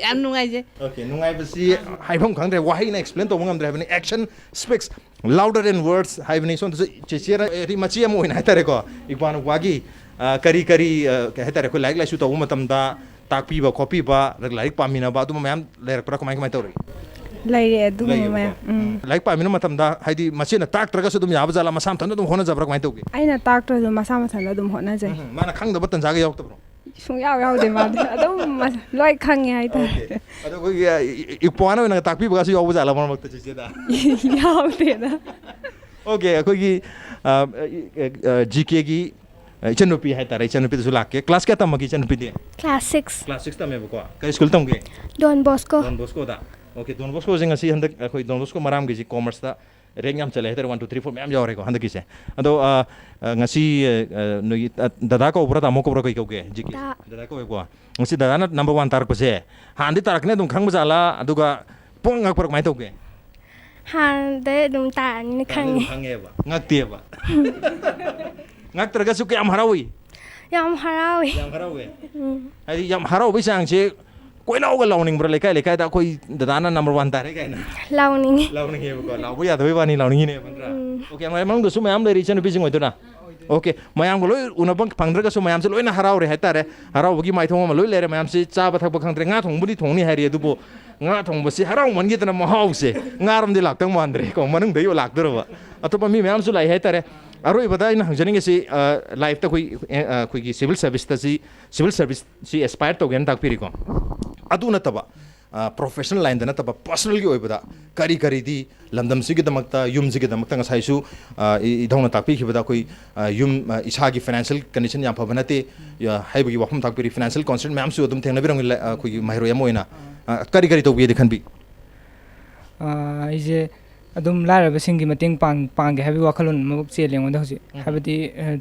ꯌꯥꯝ ꯅꯨꯡꯉꯥꯏꯖꯩ꯫ ꯑꯣꯀꯦ, ꯅꯨꯡꯉꯥꯏꯕꯁꯤ ꯍꯥꯏꯐꯝ ꯈꯪꯗ꯭ꯔꯦ, ꯋꯥꯍꯩꯅ ꯑꯦꯛꯁꯄ꯭ꯂꯦꯟ ꯇꯧꯕ ꯉꯝꯗ꯭ꯔꯦ ꯍꯥꯏꯕꯅꯤ꯫ Action speaks louder than words ꯍꯥꯏꯕꯅꯤ꯫ ꯁꯣꯝꯗꯁꯨ ꯆꯦꯆꯦꯅ ꯍꯥꯏꯗꯤ ꯃꯆꯦ ꯑꯃ ꯑꯣꯏꯅ ꯍꯥꯏꯇꯥꯔꯦꯀꯣ, ꯏꯄ꯭ꯋꯥ ꯅꯨꯄꯥꯒꯤ, ꯑ, ꯀꯔꯤ ꯀꯔꯤ, ꯑ, ꯀꯩ ꯍꯥꯏꯇꯥꯔꯦ, ꯑꯩꯈꯣꯏ ꯂꯥꯏꯔꯤꯛ ꯂꯥꯏꯁꯨ ꯇꯧꯕ ꯃꯇꯝꯗ ꯇꯥꯛꯄꯤꯕ ꯈꯣꯠꯄꯤꯕ, ꯂꯥꯏꯔꯤꯛ ꯄꯥꯃꯤꯟꯅꯕ ꯑꯗꯨꯝꯕ ꯃꯌꯥꯝ ꯂꯩꯔꯛꯄ꯭ꯔꯥ, ꯀꯃꯥꯏ ꯀꯃꯥꯏ ꯇꯧꯔꯛꯏ? ꯂꯩꯔꯦ ꯑꯗꯨꯒꯨꯝꯕ ꯃꯌꯥꯝ꯫ ꯂꯩꯌꯦꯕꯀꯣ꯫ ꯎꯝ꯫ ꯂꯥꯏꯔꯤꯛ ꯄꯥꯃꯤꯟꯅꯕ ꯃꯇꯝꯗ ꯍꯥꯏꯗꯤ ꯃꯆꯦꯅ ꯇꯥꯛꯇ꯭ꯔꯒꯁꯨ ꯑꯗꯨꯝ ꯌꯥꯕ ꯖꯥꯠꯂꯥ, ꯃꯁꯥ ꯃꯊꯟꯇ ꯑꯗꯨꯝ ꯍꯣꯠꯅꯖꯕ꯭ꯔꯥ, ꯀꯃꯥꯏꯅ ꯇꯧꯒꯦ? ꯑꯩꯅ ꯇꯥꯛꯇ꯭ꯔꯁꯨ ꯃꯁꯥ ꯃꯊꯟꯇ ꯑꯗꯨꯝ ꯍꯣꯠꯅꯖꯩ꯫ ꯎꯝ, ꯃꯥꯅ ꯈꯪꯗꯕ ꯇꯟꯖꯥꯒ ꯌꯥꯎꯔꯛꯇꯕ꯭ꯔꯣ? ꯁꯨꯡꯌꯥꯎ ꯌꯥꯎꯗꯦ ꯃꯥꯗꯤ꯫ ꯑꯗꯨꯝ ꯃꯁ- ꯂꯣꯏ ꯈꯪꯉꯦ ꯍꯥꯏꯇꯥꯔꯦ꯫ ꯑꯣꯀꯦ꯫ ꯑꯗꯣ ꯑꯩꯈꯣꯏꯒꯤ, ꯑ, ꯏ-, ꯏ-, ꯏꯄ꯭ꯋꯥꯅ ꯑꯣꯏꯅ ꯇꯥꯛꯄꯤꯕꯒꯁꯨ ꯌꯥꯎꯕ ꯖꯥꯠꯂꯥ ꯃꯔꯛ ꯃꯔꯛꯇ ꯆꯦꯆꯦꯗ? ꯌꯥꯎꯗꯦꯗ꯫ ꯑꯣꯀꯦ, ꯑꯩꯈꯣꯏꯒꯤ, ꯑ, ꯑ, ꯖꯤ ꯀꯦꯒꯤ, ꯑ, ꯏꯆꯟꯅꯨꯄꯤ ꯍꯥꯏꯇꯥꯔꯦ, ꯏꯆꯟꯅꯨꯄꯤꯗꯁꯨ ꯂꯥꯛꯀꯦ꯫ ꯀ꯭ꯂꯥꯁ ꯀꯌꯥ ꯇꯝꯃꯒꯦ ꯏꯆꯟꯅꯨꯄꯤꯗꯤ? Class six. ꯀ꯭ꯂꯥꯁ ꯁꯤꯛꯁ ꯇꯝꯃꯦꯕꯀꯣ꯫ ꯀꯩ ꯁ꯭ꯀꯨꯜ ꯇꯝꯒꯦ? ꯗꯣꯟ ꯕꯣꯁꯀꯣ꯫ ꯗꯣꯟ ꯕꯣꯁꯀꯣꯗ꯫ ꯑꯣꯀꯦ, ꯗꯣꯟ ꯕꯣꯁꯀꯣꯁꯦ ꯉꯁꯤ ꯍꯟꯗꯛ ꯑꯩꯈꯣꯏ ꯗꯣꯟ ꯕꯣꯁꯀꯣ ꯃꯔꯥꯝꯒꯤꯁꯤ ꯀꯣꯃꯔꯁꯇ ꯔꯦꯡ ꯌꯥꯝ ꯆꯠꯂꯦ ꯍꯥꯏꯇꯥꯔꯦ, ꯋꯥꯟ ꯇꯨ ꯊ꯭ꯔꯤ ꯐꯣꯔ ꯃꯌꯥꯝ ꯌꯥꯎꯔꯦꯀꯣ ꯍꯟꯗꯛꯀꯤꯁꯦ꯫ ꯑꯗꯣ, ꯑ, ꯑ, ꯉꯁꯤ, ꯑ, ꯑ, ꯅꯣꯏꯒꯤ, ꯑ, ꯗꯗꯥ ꯀꯧꯕ꯭ꯔꯥ, ꯇꯥꯃꯣ ꯀꯧꯕ꯭ꯔꯥ, ꯀꯩ ꯀꯧꯒꯦ? ꯖꯤ ꯀꯦ? ꯗꯥ꯫ ꯗꯗꯥ ꯀꯧꯋꯦꯀꯣ꯫ ꯉꯁꯤ ꯗꯗꯥꯅ ꯅꯝꯕꯔ ꯋꯥꯟ ꯇꯥꯔꯛꯄꯁꯦ ꯍꯥꯟꯅꯗꯤ ꯇꯥꯔꯛꯀꯅꯤ ꯑꯗꯨꯝ ꯈꯪꯕ ꯖꯥꯠꯂꯥ, ꯑꯗꯨꯒ ꯄꯨꯡ ꯉꯛꯄ꯭ꯔꯥ, ꯀꯃꯥꯏꯅ ꯇꯧꯒꯦ? ꯍꯥꯟꯅꯗꯩ ꯑꯗꯨꯝ ꯇꯥꯔꯅꯤꯅ ꯍꯥꯟꯅꯗꯤ ꯑꯗꯨꯝ ꯈꯪꯉꯦ꯫ ꯈꯪꯉꯦꯕ꯫ ꯉꯛꯇꯦꯕ꯫ ꯉꯛꯇ꯭ꯔꯒꯁꯨ ꯀꯌꯥꯝ ꯍꯔꯥꯎꯏ? ꯌꯥꯝ ꯍꯔꯥꯎꯋꯤ꯫ ꯌꯥꯝ ꯍꯔꯥꯎꯋꯦ꯫ ꯎꯝ꯫ ꯍꯥꯏꯗꯤ ꯌꯥꯝ ꯍꯔꯥꯎꯕꯩ ꯆꯥꯡꯁꯦ ꯀꯣꯏꯂꯥꯎꯒ ꯂꯥꯎꯅꯤꯡꯕ꯭ꯔꯥ, ꯂꯩꯀꯥꯏ ꯂꯩꯀꯥꯏꯗ ꯑꯩꯈꯣꯏ ꯗꯗꯥꯅ ꯅꯝꯕꯔ ꯋꯥꯟ ꯇꯥꯔꯦ ꯀꯥꯏꯅ? ꯂꯥꯎꯅꯤꯡꯉꯤ꯫ ꯂꯥꯎꯅꯤꯡꯉꯦꯕꯀꯣ, ꯂꯥꯎꯕ ꯌꯥꯗꯕꯩ ꯋꯥꯅꯤ, ꯂꯥꯎꯅꯤꯡꯉꯤꯅꯦꯕ, ꯅꯠꯇ꯭ꯔꯥ? ꯑꯣꯀꯦ, ꯃꯣꯏ ꯃꯅꯨꯡꯗꯁꯨ ꯃꯌꯥꯝ ꯂꯩꯔꯤ, ꯏꯆꯟꯅꯨꯄꯤꯁꯤꯡ ꯑꯣꯏꯗꯣꯏꯅ꯫ ꯑꯣꯀꯦ, ꯃꯌꯥꯝꯒ ꯂꯣꯏ ꯎꯅꯕ ꯐꯪꯗ꯭ꯔꯒꯁꯨ ꯃꯌꯥꯝꯁꯦ ꯂꯣꯏꯅ ꯍꯔꯥꯎꯔꯦ ꯍꯥꯏꯇꯥꯔꯦ꯫ ꯍꯔꯥꯎꯕꯒꯤ ꯃꯥꯏꯊꯣꯡ ꯑꯃ ꯂꯣꯏ ꯂꯩꯔꯦ꯫ ꯃꯌꯥꯝꯁꯤ ꯆꯥꯕ ꯊꯛꯄ ꯈꯪꯗ꯭ꯔꯦ, ꯉꯥ ꯊꯣꯡꯕꯗꯤ ꯊꯣꯡꯅꯤ ꯍꯥꯏꯔꯤ, ꯑꯗꯨꯕꯨ ꯉꯥ ꯊꯣꯡꯕꯁꯤ ꯍꯔꯥꯎꯃꯟꯈꯤꯗꯅ ꯃꯍꯥꯎꯁꯦ ꯉꯥꯔꯣꯝꯗꯤ ꯂꯥꯛꯇꯧ ꯃꯥꯟꯗ꯭ꯔꯦꯀꯣ, ꯃꯅꯨꯡꯗꯩ ꯂꯥꯛꯇꯣꯔꯕ꯫ ꯑꯇꯣꯞꯄ ꯃꯤ ꯃꯌꯥꯝꯁꯨ ꯂꯥꯛꯏ ꯍꯥꯏꯇꯥꯔꯦ꯫ ꯑꯔꯣꯏꯕꯗ ꯑꯩꯅ ꯍꯪꯖꯅꯤꯡꯉꯤꯁꯤ, ꯑ, ꯂꯥꯏꯐꯇ ꯑꯩꯈꯣꯏ, ꯑ, ꯑꯩꯈꯣꯏꯒꯤ ꯁꯤꯚꯤꯜ ꯁꯥꯔꯚꯤꯁꯇꯁꯤ, ꯁꯤꯚꯤꯜ ꯁꯥꯔꯚꯤꯁꯁꯤ ꯑꯦꯁꯄꯥꯌꯔ ꯇꯧꯒꯦꯅ ꯇꯥꯛꯄꯤꯔꯤꯀꯣ꯫ ꯑꯗꯨ ꯅꯠꯇꯕ ꯄ꯭ꯔꯣꯐꯦꯁꯅꯦꯜ ꯂꯥꯏꯟꯗ ꯅꯠꯇꯕ ꯄꯔꯁꯅꯦꯜꯒꯤ ꯑꯣꯏꯕꯗ ꯀꯔꯤ ꯀꯔꯤꯗꯤ ꯂꯝꯗꯝꯁꯤꯒꯤꯗꯃꯛꯇ, ꯌꯨꯝꯁꯤꯒꯤꯗꯃꯛꯇ ꯉꯁꯥꯏꯁꯨ, ꯑ, ꯏ- ꯏꯙꯧꯅ ꯇꯥꯛꯄꯤꯈꯤꯕꯗ ꯑꯩꯈꯣꯏ, ꯑ, ꯌꯨꯝ, ꯑ, ꯏꯁꯥꯒꯤ ꯐꯥꯏꯅꯥꯟꯁꯤꯌꯦꯜ ꯀꯟꯗꯤꯁꯟ ꯌꯥꯝ ꯐꯕ ꯅꯠꯇꯦ, ꯑ, ꯍꯥꯏꯕꯒꯤ ꯋꯥꯐꯝ ꯇꯥꯛꯄꯤꯔꯤ꯫ ꯐꯥꯏꯅꯥꯟꯁꯤꯌꯦꯜ ꯀꯣꯟꯁꯔꯟ ꯃꯌꯥꯝꯁꯨ ꯑꯗꯨꯝ ꯊꯦꯡꯅꯕꯤꯔꯝꯒꯅꯤ, ꯂ- ꯑ, ꯑꯩꯈꯣꯏꯒꯤ ꯃꯍꯩꯔꯣꯏ ꯑꯃ ꯑꯣꯏꯅ꯫ ꯑ, ꯀꯔꯤ ꯀꯔꯤ ꯇꯧꯕꯤꯒꯦꯗꯤ ꯈꯟꯕꯤ? ꯑ, ꯑꯩꯁꯦ ꯑꯗꯨꯝ ꯂꯥꯏꯔꯕꯁꯤꯡꯒꯤ ꯃꯇꯦꯡ ꯄꯥꯡ- ꯄꯥꯡꯒꯦ ꯍꯥꯏꯕꯒꯤ ꯋꯥꯈꯜꯂꯣꯟ ꯑꯃ ꯆꯦꯜꯂꯦ ꯑꯩꯉꯣꯟꯗ ꯍꯧꯖꯤꯛ꯫ ꯎꯝ꯫ ꯍꯥꯏꯕꯗꯤ,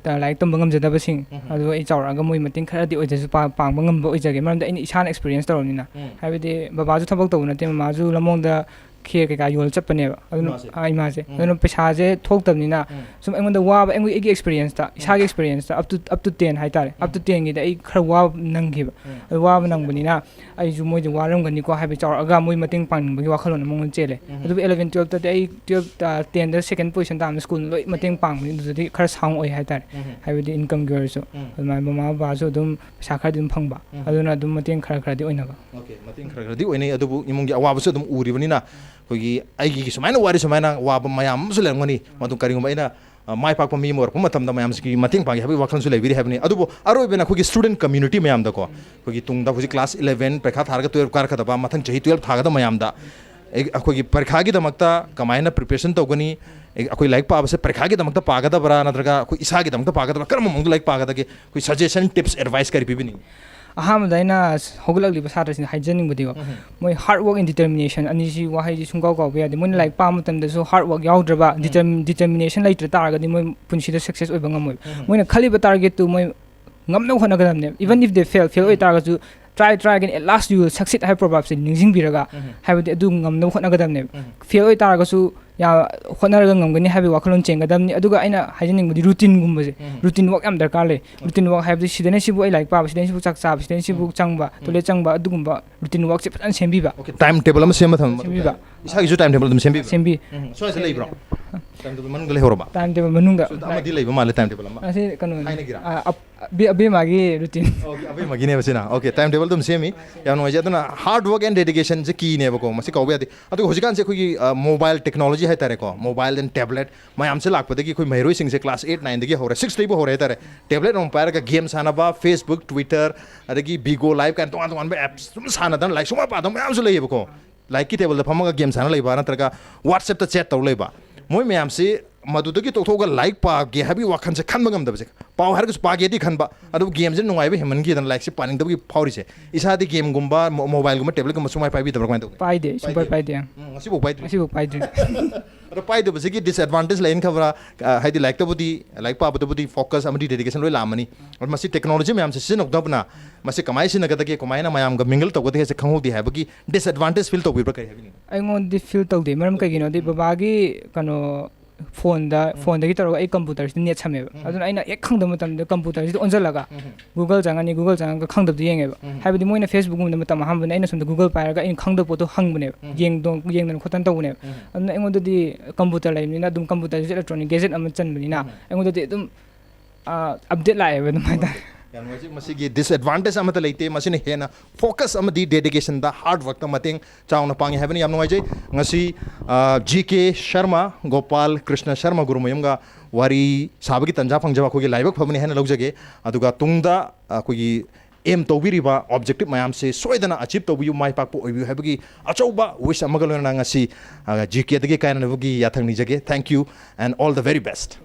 ꯑ, ꯂꯥꯏꯔꯤꯛ ꯇꯝꯕ ꯉꯝꯖꯗꯕꯁꯤꯡ, ꯎꯝ꯫ ꯑꯗꯣ ꯑꯩ ꯆꯥꯎꯔꯛꯑꯒ ꯃꯣꯏ ꯃꯇꯦꯡ ꯈꯔꯗꯤ ꯑꯣꯏꯖꯁꯨ ꯄꯥ- ꯄꯥꯡꯕ ꯉꯝꯕ ꯑꯣꯏꯖꯒꯦ, ꯃꯔꯝꯗꯤ ꯑꯩꯅ ꯏꯁꯥꯅ ꯑꯦꯛꯁꯄꯤꯔꯤꯌꯦꯟꯁ ꯇꯧꯔꯕꯅꯤꯅ꯫ ꯎꯝ꯫ ꯍꯥꯏꯕꯗꯤ ꯕꯕꯥꯁꯨ ꯊꯕꯛ ꯇꯧꯕ ꯅꯠꯇꯦ, ꯃꯃꯥꯁꯨ ꯂꯝꯂꯣꯡꯗ ꯈꯦꯔ ꯀꯩꯀꯥ ꯌꯣꯜꯂ ꯆꯠꯄꯅꯦꯕ꯫ ꯑꯗꯨꯅ, ꯏꯃꯥꯁꯦ? ꯑꯥ, ꯏꯃꯥꯁꯦ꯫ ꯎꯝ꯫ ꯑꯗꯨꯅ ꯄꯩꯁꯥꯁꯦ ꯊꯣꯛꯇꯕꯅꯤꯅ, ꯎꯝ꯫ ꯁꯨꯝ ꯑꯩꯉꯣꯟꯗ ꯋꯥꯕ, ꯑꯩꯉꯣꯟꯗ ꯑꯩꯒꯤ ꯑꯦꯛꯁꯄꯤꯔꯤꯌꯦꯟꯁꯇ, ꯎꯝ꯫ ꯏꯁꯥꯒꯤ ꯑꯦꯛꯁꯄꯤꯔꯤꯌꯦꯟꯁꯇ, up to, up to ten ꯍꯥꯏꯇꯥꯔꯦ, up to ꯎꯝ꯫ tenꯒꯤꯗ ꯑꯩ ꯈꯔ ꯋꯥꯕ ꯅꯪꯈꯤꯕ꯫ ꯎꯝ꯫ ꯑꯗꯨ ꯋꯥꯕ ꯅꯪꯕꯅꯤꯅ ꯑꯩꯁꯨ ꯃꯣꯏꯁꯦ ꯋꯥꯔꯝꯒꯅꯤꯀꯣ ꯍꯥꯏꯕ ꯆꯥꯎꯔꯛꯑꯒ ꯃꯣꯏ ꯃꯇꯦꯡ ꯄꯥꯡꯅꯤꯡꯕꯒꯤ ꯋꯥꯈꯜꯂꯣꯟ ꯑꯃ ꯑꯩꯉꯣꯟꯗ ꯆꯦꯜꯂꯦ꯫ ꯎꯝ꯫ ꯑꯗꯨꯕꯨ eleven twelveꯇꯗꯤ ꯑꯩ twelve, ꯑ, tenꯗ second position ꯇꯥꯕꯅ ꯁ꯭ꯀꯨꯜꯅ ꯂꯣꯏ ꯃꯇꯦꯡ ꯄꯥꯡꯕꯅꯤ, ꯑꯗꯨꯗꯗꯤ ꯈꯔ ꯁꯥꯎꯟ ꯑꯣꯏ ꯍꯥꯏꯇꯥꯔꯦ꯫ ꯎꯝ꯫ ꯍꯥꯏꯕꯗꯤ ꯏꯟꯀꯝꯒꯤ ꯑꯣꯏꯔꯁꯨ꯫ ꯎꯝ꯫ ꯑꯗꯨꯃꯥꯏꯅ ꯃꯃꯥ ꯕꯕꯥꯁꯨ ꯑꯗꯨꯝ ꯄꯩꯁꯥ ꯈꯔꯗꯤ ꯑꯗꯨꯝ ꯐꯪꯕ꯫ ꯎꯝ꯫ ꯑꯗꯨꯅ ꯑꯗꯨꯝ ꯃꯇꯦꯡ ꯈꯔ ꯈꯔꯗꯤ ꯑꯣꯏꯅꯕ꯫ ꯑꯣꯀꯦ, ꯃꯇꯦꯡ ꯈꯔ ꯈꯔꯗꯤ ꯑꯣꯏꯅꯩ, ꯑꯗꯨꯕꯨ ꯏꯃꯨꯡꯒꯤ ꯑꯋꯥꯕꯁꯨ ꯑꯗꯨꯝ ꯎꯔꯤꯕꯅꯤꯅ, ꯑꯩꯈꯣꯏꯒꯤ ꯑꯩꯒꯤ ꯁꯨꯃꯥꯏꯅ ꯋꯥꯔꯤ, ꯁꯨꯃꯥꯏꯅ ꯋꯥꯕ ꯃꯌꯥꯝ ꯑꯃꯁꯨ ꯂꯩꯔꯝꯒꯅꯤ, ꯃꯗꯨ ꯀꯔꯤꯒꯨꯝꯕ ꯑꯩꯅ, ꯑ, ꯃꯥꯏ ꯄꯥꯛꯄ ꯃꯤ ꯑꯃ ꯑꯣꯏꯔꯛꯄ ꯃꯇꯝꯗ ꯃꯌꯥꯝꯁꯤꯒꯤ ꯃꯇꯦꯡ ꯄꯥꯡꯒꯦ ꯍꯥꯏꯕꯒꯤ ꯋꯥꯈꯜꯁꯨ ꯂꯩꯕꯤꯔꯤ ꯍꯥꯏꯕꯅꯤ꯫ ꯑꯗꯨꯕꯨ ꯑꯔꯣꯏꯕꯅ ꯑꯩꯈꯣꯏꯒꯤ student community ꯃꯌꯥꯝꯗꯀꯣ, ꯑꯩꯈꯣꯏꯒꯤ ꯇꯨꯡꯗ ꯍꯧꯖꯤꯛ class eleven ꯄꯔꯤꯈꯥ ꯊꯥꯔꯒ twelve ꯀꯥꯔꯛꯀꯗꯕ, ꯃꯊꯪ ꯆꯍꯤ twelve ꯊꯥꯒꯗꯕ ꯃꯌꯥꯝꯗ, ꯑꯩ-, ꯑꯩꯈꯣꯏꯒꯤ ꯄꯔꯤꯈꯥꯒꯤꯗꯃꯛꯇ ꯀꯃꯥꯏꯅ preparation ꯇꯧꯒꯅꯤ, ꯑꯩ-, ꯑꯩꯈꯣꯏ ꯂꯥꯏꯔꯤꯛ ꯄꯥꯕꯁꯦ ꯄꯔꯤꯈꯥꯒꯤꯗꯃꯛꯇ ꯄꯥꯒꯗꯕ꯭ꯔꯥ ꯅꯠꯇ꯭ꯔꯒ ꯑꯩꯈꯣꯏ ꯏꯁꯥꯒꯤꯗꯃꯛꯇ ꯄꯥꯒꯗꯕ꯭ꯔꯥ, ꯀꯔꯝꯕ ꯃꯑꯣꯡꯗ ꯂꯥꯏꯔꯤꯛ ꯄꯥꯒꯗꯒꯦ? ꯑꯩꯈꯣꯏ suggestion, tips, advice ꯀꯔꯤ ꯄꯤꯕꯤꯅꯤꯡꯉꯤ? ꯑꯍꯥꯟꯕꯗ ꯑꯩꯅ ꯍꯧꯒꯠꯂꯛꯂꯤꯕ ꯁꯥꯇ꯭ꯔꯁꯤꯡꯗ ꯍꯥꯏꯖꯅꯤꯡꯕꯗꯤꯀꯣ, ꯎꯝ꯫ ꯃꯣꯏ hard work and determination ꯑꯅꯤꯁꯤ ꯋꯥꯍꯩꯁꯤ ꯁꯨꯡꯀꯥꯎ ꯀꯥꯎꯕ ꯌꯥꯗꯦ꯫ ꯃꯣꯏꯅ ꯎꯝ꯫ ꯂꯥꯏꯔꯤꯛ ꯄꯥꯕ ꯃꯇꯝꯗꯁꯨ hard work ꯌꯥꯎꯗ꯭ꯔꯕ, ꯎꯝ꯫ determ-, determination ꯂꯩꯇ꯭ꯔ ꯇꯥꯔꯒꯗꯤ ꯃꯣꯏ ꯄꯨꯟꯁꯤꯗ success ꯑꯣꯏꯕ ꯉꯝꯃꯣꯏ꯫ ꯎꯝ꯫ ꯃꯣꯏꯅ ꯈꯜꯂꯤꯕ targetꯇꯨ ꯃꯣꯏ ꯉꯝꯅꯕ ꯍꯣꯠꯅꯒꯗꯕꯅꯦꯕ꯫ Even if they fail, fail um. ꯑꯣꯏꯇꯥꯔꯒꯁꯨ, "Try, try again, at last you will succeed" ꯍꯥꯏꯕ proverbꯁꯦ ꯅꯤꯡꯁꯤꯡꯕꯤꯔꯒ, ꯎꯝ꯫ ꯍꯥꯏꯕꯗꯤ ꯑꯗꯨ ꯉꯝꯅꯕ ꯍꯣꯠꯅꯒꯗꯕꯅꯦꯕ꯫ ꯎꯝ꯫ Fail ꯑꯣꯏꯇꯥꯔꯒꯁꯨ, ꯌꯥ-, ꯍꯣꯠꯅꯔꯒ ꯉꯝꯒꯅꯤ ꯍꯥꯏꯕꯒꯤ ꯋꯥꯈꯜꯂꯣꯟ ꯆꯦꯟꯒꯗꯕꯅꯤ꯫ ꯑꯗꯨꯒ ꯑꯩꯅ ꯍꯥꯏꯖꯅꯤꯡꯕꯗꯤ ꯔꯨꯇꯤꯟꯒꯨꯝꯕꯁꯦ, ꯎꯝ꯫ ꯔꯨꯇꯤꯟ ꯋꯥꯔꯛ ꯌꯥꯝ ꯗꯔꯀꯥꯔ ꯂꯩ꯫ ꯔꯨꯇꯤꯟ ꯋꯥꯔꯛ ꯍꯥꯏꯕꯗꯤ ꯁꯤꯗꯅ ꯁꯤꯕꯨ ꯑꯩ ꯂꯥꯏꯔꯤꯛ ꯄꯥꯕ, ꯁꯤꯗꯅ ꯁꯤꯕꯨ ꯆꯥꯛ ꯆꯥꯕ, ꯁꯤꯗꯅ ꯁꯤꯕꯨ ꯎꯝ꯫ ꯆꯪꯕ, ꯎꯝ꯫ ꯇꯣꯏꯂꯦꯠ ꯆꯪꯕ, ꯑꯗꯨꯒꯨꯝꯕ ꯔꯨꯇꯤꯟ ꯋꯥꯔꯛꯁꯦ ꯐꯖꯅ ꯁꯦꯝꯕꯤꯕ꯫ ꯑꯣꯀꯦ, time table ꯑꯃ ꯁꯦꯝꯕ ꯊꯝꯕ ꯃꯊꯧ ꯁꯦꯝꯕꯤꯕ꯫ ꯇꯥꯏ꯫ ꯏꯁꯥꯒꯤꯁꯨ time table ꯑꯗꯨꯝ ꯁꯦꯝꯕꯤꯕ? ꯁꯦꯝꯕꯤ꯫ ꯎꯝ, ꯁ꯭ꯋꯥꯏꯁꯦ ꯂꯩꯕ꯭ꯔꯣ? Time table ꯃꯅꯨꯡꯗ ꯂꯩꯍꯧꯔꯕ? Time table ꯃꯅꯨꯡꯗ ꯑꯃꯗꯤ ꯂꯩꯕ ꯃꯥꯜꯂꯦ, time table ꯑꯃ. ꯑꯁꯤ ꯀꯩꯅꯣꯅꯤ꯫ ꯊꯥꯏꯅꯒꯤꯔꯥ? ꯑ, ꯑꯞ- ꯑꯕꯦ- ꯑꯕꯦꯃꯥꯒꯤ routine. ꯑꯣꯀꯦ, ꯑꯕꯦꯃꯥꯒꯤꯅꯦꯕ ꯁꯤꯅ. ꯑꯣꯀꯦ, time table ꯑꯗꯨꯝ ꯁꯦꯝꯃꯤ, ꯌꯥꯝ ꯅꯨꯡꯉꯥꯏꯖꯩ꯫ ꯑꯗꯨꯅ hard work and dedication say key ꯅꯦꯕꯀꯣ, ꯃꯁꯤ ꯀꯥꯎꯕ ꯌꯥꯗꯦ꯫ ꯑꯗꯨꯒ ꯍꯧꯖꯤꯛꯀꯥꯟꯁꯦ ꯑꯩꯈꯣꯏꯒꯤ mobile technology ꯍꯥꯏꯇꯥꯔꯦꯀꯣ, mobile and tablet ꯃꯌꯥꯝꯁꯦ ꯂꯥꯛꯄꯗꯒꯤ ꯑꯩꯈꯣꯏ ꯃꯍꯩꯔꯣꯏꯁꯤꯡꯁꯦ class eight nine ꯗꯒꯤ ꯍꯧꯔꯦ, six ꯇꯒꯤꯕꯨ ꯍꯧꯔꯦ ꯍꯥꯏꯇꯥꯔꯦ, tablet ꯑꯃ ꯄꯥꯏꯔꯒ game ꯁꯥꯟꯅꯕ, Facebook, Twitter, ꯑꯗꯒꯤ Bigo Live ꯀꯥꯏꯅ ꯇꯣꯉꯥꯟ ꯇꯣꯉꯥꯟꯕ apps ꯁꯨꯝ ꯁꯥꯟꯅꯗꯅ ꯂꯥꯏꯔꯤꯛ ꯁꯨꯡꯄꯥ ꯄꯥꯗꯕ ꯃꯌꯥꯝꯁꯨ ꯂꯩꯌꯦꯕꯀꯣ꯫ ꯂꯥꯏꯔꯤꯛꯀꯤ table ꯗ ꯐꯝꯃꯒ game ꯁꯥꯟꯅ ꯂꯩꯕ, ꯅꯠꯇ꯭ꯔꯒ WhatsApp ꯇ chat ꯇꯧꯔ ꯂꯩꯕ, ꯃꯣꯏ ꯃꯌꯥꯝꯁꯤ ꯃꯗꯨꯗꯒꯤ ꯇꯣꯛꯊꯣꯛꯑꯒ ꯂꯥꯏꯔꯤꯛ ꯄꯥꯒꯦ ꯍꯥꯏꯕꯒꯤ ꯋꯥꯈꯜꯁꯦ ꯈꯟꯕ ꯉꯝꯗꯕꯁꯦ꯫ ꯄꯥꯎ ꯍꯥꯏꯔꯒꯁꯨ ꯄꯥꯒꯦꯗꯤ ꯈꯟꯕ, ꯑꯗꯨꯕꯨ game ꯁꯦ ꯅꯨꯡꯉꯥꯏꯕ ꯍꯦꯟꯃꯟꯈꯤꯗꯅ ꯂꯥꯏꯔꯤꯛꯁꯦ ꯄꯥꯅꯤꯡꯗꯕꯒꯤ ꯐꯥꯎꯔꯤꯁꯦ꯫ ꯏꯁꯥꯗꯤ game ꯒꯨꯝꯕ, mo- mobile ꯒꯨꯝꯕ, tablet ꯀꯨꯝꯕ ꯁꯨꯡꯃꯥꯏ ꯄꯥꯏꯕꯤꯗꯕ꯭ꯔꯥ, ꯀꯃꯥꯏꯅ ꯇꯧꯒꯦ? ꯄꯥꯏꯗꯦ, ꯁꯨꯡꯄꯥꯏ ꯄꯥꯏꯗꯦ꯫ ꯎꯝ, ꯉꯁꯤꯐꯥꯎ ꯄꯥꯏꯗ꯭ꯔꯤ? ꯉꯁꯤꯐꯥꯎ ꯄꯥꯏꯗ꯭ꯔꯤ꯫ ꯑꯗꯣ ꯄꯥꯏꯗꯕꯁꯤꯒꯤ disadvantage ꯂꯩꯍꯟꯈꯕ꯭ꯔꯥ? ꯑ, ꯍꯥꯏꯗꯤ ꯂꯥꯏꯔꯤꯛꯇꯕꯨꯗꯤ, ꯂꯥꯏꯔꯤꯛ ꯄꯥꯕꯗꯕꯨꯗꯤ focus ꯑꯃꯗꯤ dedication ꯂꯣꯏ ꯂꯥꯛꯑꯃꯅꯤ꯫ ꯑꯗꯣ ꯃꯁꯤ technology ꯃꯌꯥꯝꯁꯦ ꯁꯤꯖꯤꯟꯅꯧꯗꯕꯅ ꯃꯁꯤ ꯀꯃꯥꯏꯅ ꯁꯤꯖꯤꯟꯅꯒꯗꯒꯦ, ꯀꯃꯥꯏꯅ ꯃꯌꯥꯝꯒ mingle ꯇꯧꯒꯗꯒꯦ ꯍꯥꯏꯁꯦ ꯈꯪꯍꯧꯗꯦ ꯍꯥꯏꯕꯒꯤ disadvantage feel ꯇꯧꯕꯤꯕ꯭ꯔꯥ, ꯀꯔꯤ ꯍꯥꯏꯕꯤꯅꯤꯡꯉꯤ? ꯑꯩꯉꯣꯟꯗꯗꯤ feel ꯇꯧꯗꯦ꯫ ꯃꯔꯝ ꯀꯩꯒꯤꯅꯣꯗꯤ ꯕꯕꯥꯒꯤ ꯀꯩꯅꯣ ꯐꯣꯟꯗ, ꯐꯣꯟꯗꯒꯤ ꯇꯧꯔꯒ ꯑꯩ computer ꯁꯤꯗ net ꯁꯝꯃꯦꯕ꯫ ꯑꯗꯨꯅ ꯑꯩꯅ ꯍꯦꯛ ꯈꯪꯗꯕ ꯃꯇꯝꯗ computer ꯁꯤꯗ ꯑꯣꯟꯁꯤꯜꯂꯒ Google ꯆꯪꯉꯅꯤ, Google ꯆꯪꯉꯒ ꯈꯪꯗꯕꯗꯨ ꯌꯦꯡꯉꯦꯕ꯫ ꯍꯥꯏꯕꯗꯤ ꯃꯣꯏꯅ Facebook ꯒꯨꯝꯕꯗ ꯃꯇꯝ ꯑꯍꯥꯡꯕꯅ ꯑꯩꯅ ꯁꯣꯝꯗ Google ꯄꯥꯏꯔꯒ ꯑꯩꯅ ꯈꯪꯗꯕ ꯄꯣꯠꯇꯣ ꯍꯪꯕꯅꯦꯕ, ꯌꯦꯡꯗꯣ- ꯌꯦꯡꯗꯅ ꯈꯣꯠꯇꯅ ꯇꯧꯕꯅꯦꯕ꯫ ꯑꯗꯨꯅ ꯑꯩꯉꯣꯟꯗꯗꯤ computer ꯂꯩꯕꯅꯤꯅ ꯑꯗꯨꯝ computer ꯁꯤꯁꯨ electronic gadget ꯑꯃ ꯆꯟꯕꯅꯤꯅ ꯑꯩꯉꯣꯟꯗꯗꯤ ꯑꯗꯨꯝ update ꯂꯥꯛꯑꯦꯕ ꯑꯗꯨꯝ ꯍꯥꯏꯇꯥꯔꯦ꯫ ꯌꯥꯝ ꯅꯨꯡꯉꯥꯏꯖꯩ꯫ ꯃꯁꯤꯒꯤ disadvantage ꯑꯃꯠꯇ ꯂꯩꯇꯦ, ꯃꯁꯤꯅ ꯍꯦꯟꯅ focus ꯑꯃꯗꯤ dedication ꯗ, hard work ꯇ ꯃꯇꯦꯡ ꯆꯥꯎꯅ ꯄꯥꯡꯉꯤ ꯍꯥꯏꯕꯅꯤ꯫ ꯌꯥꯝ ꯅꯨꯡꯉꯥꯏꯖꯩ꯫ ꯉꯁꯤ ꯖꯤ ꯀꯦ ꯁꯔꯃ, ꯒꯣꯄꯥꯜ ꯀ꯭ꯔꯤꯁꯅ ꯁꯔꯃ ꯒꯨꯔꯨꯃꯌꯨꯝꯒ ꯋꯥꯔꯤ ꯁꯥꯕꯒꯤ ꯇꯥꯟꯖꯥ ꯐꯪꯖꯕ ꯑꯩꯈꯣꯏꯒꯤ ꯂꯥꯏꯕꯛ ꯐꯕꯅꯤ ꯍꯥꯏꯅ ꯂꯧꯖꯒꯦ꯫ ꯑꯗꯨꯒ ꯇꯨꯡꯗ ꯑꯩꯈꯣꯏꯒꯤ aim ꯇꯧꯕꯤꯔꯤꯕ objective ꯃꯌꯥꯝꯁꯦ ꯁꯣꯏꯗꯅ achieve ꯇꯧꯕꯤꯌꯨ, ꯃꯥꯏ ꯄꯥꯛꯄ ꯑꯣꯏꯕꯤꯌꯨ ꯍꯥꯏꯕꯒꯤ ꯑꯆꯧꯕ wish ꯑꯃꯒ ꯂꯣꯏꯅꯅ ꯉꯁꯤ ꯖꯤ ꯀꯦꯗꯒꯤ ꯀꯥꯏꯅꯅꯕꯒꯤ ꯌꯥꯊꯪ ꯅꯤꯖꯒꯦ꯫ Thank you and all the very best꯫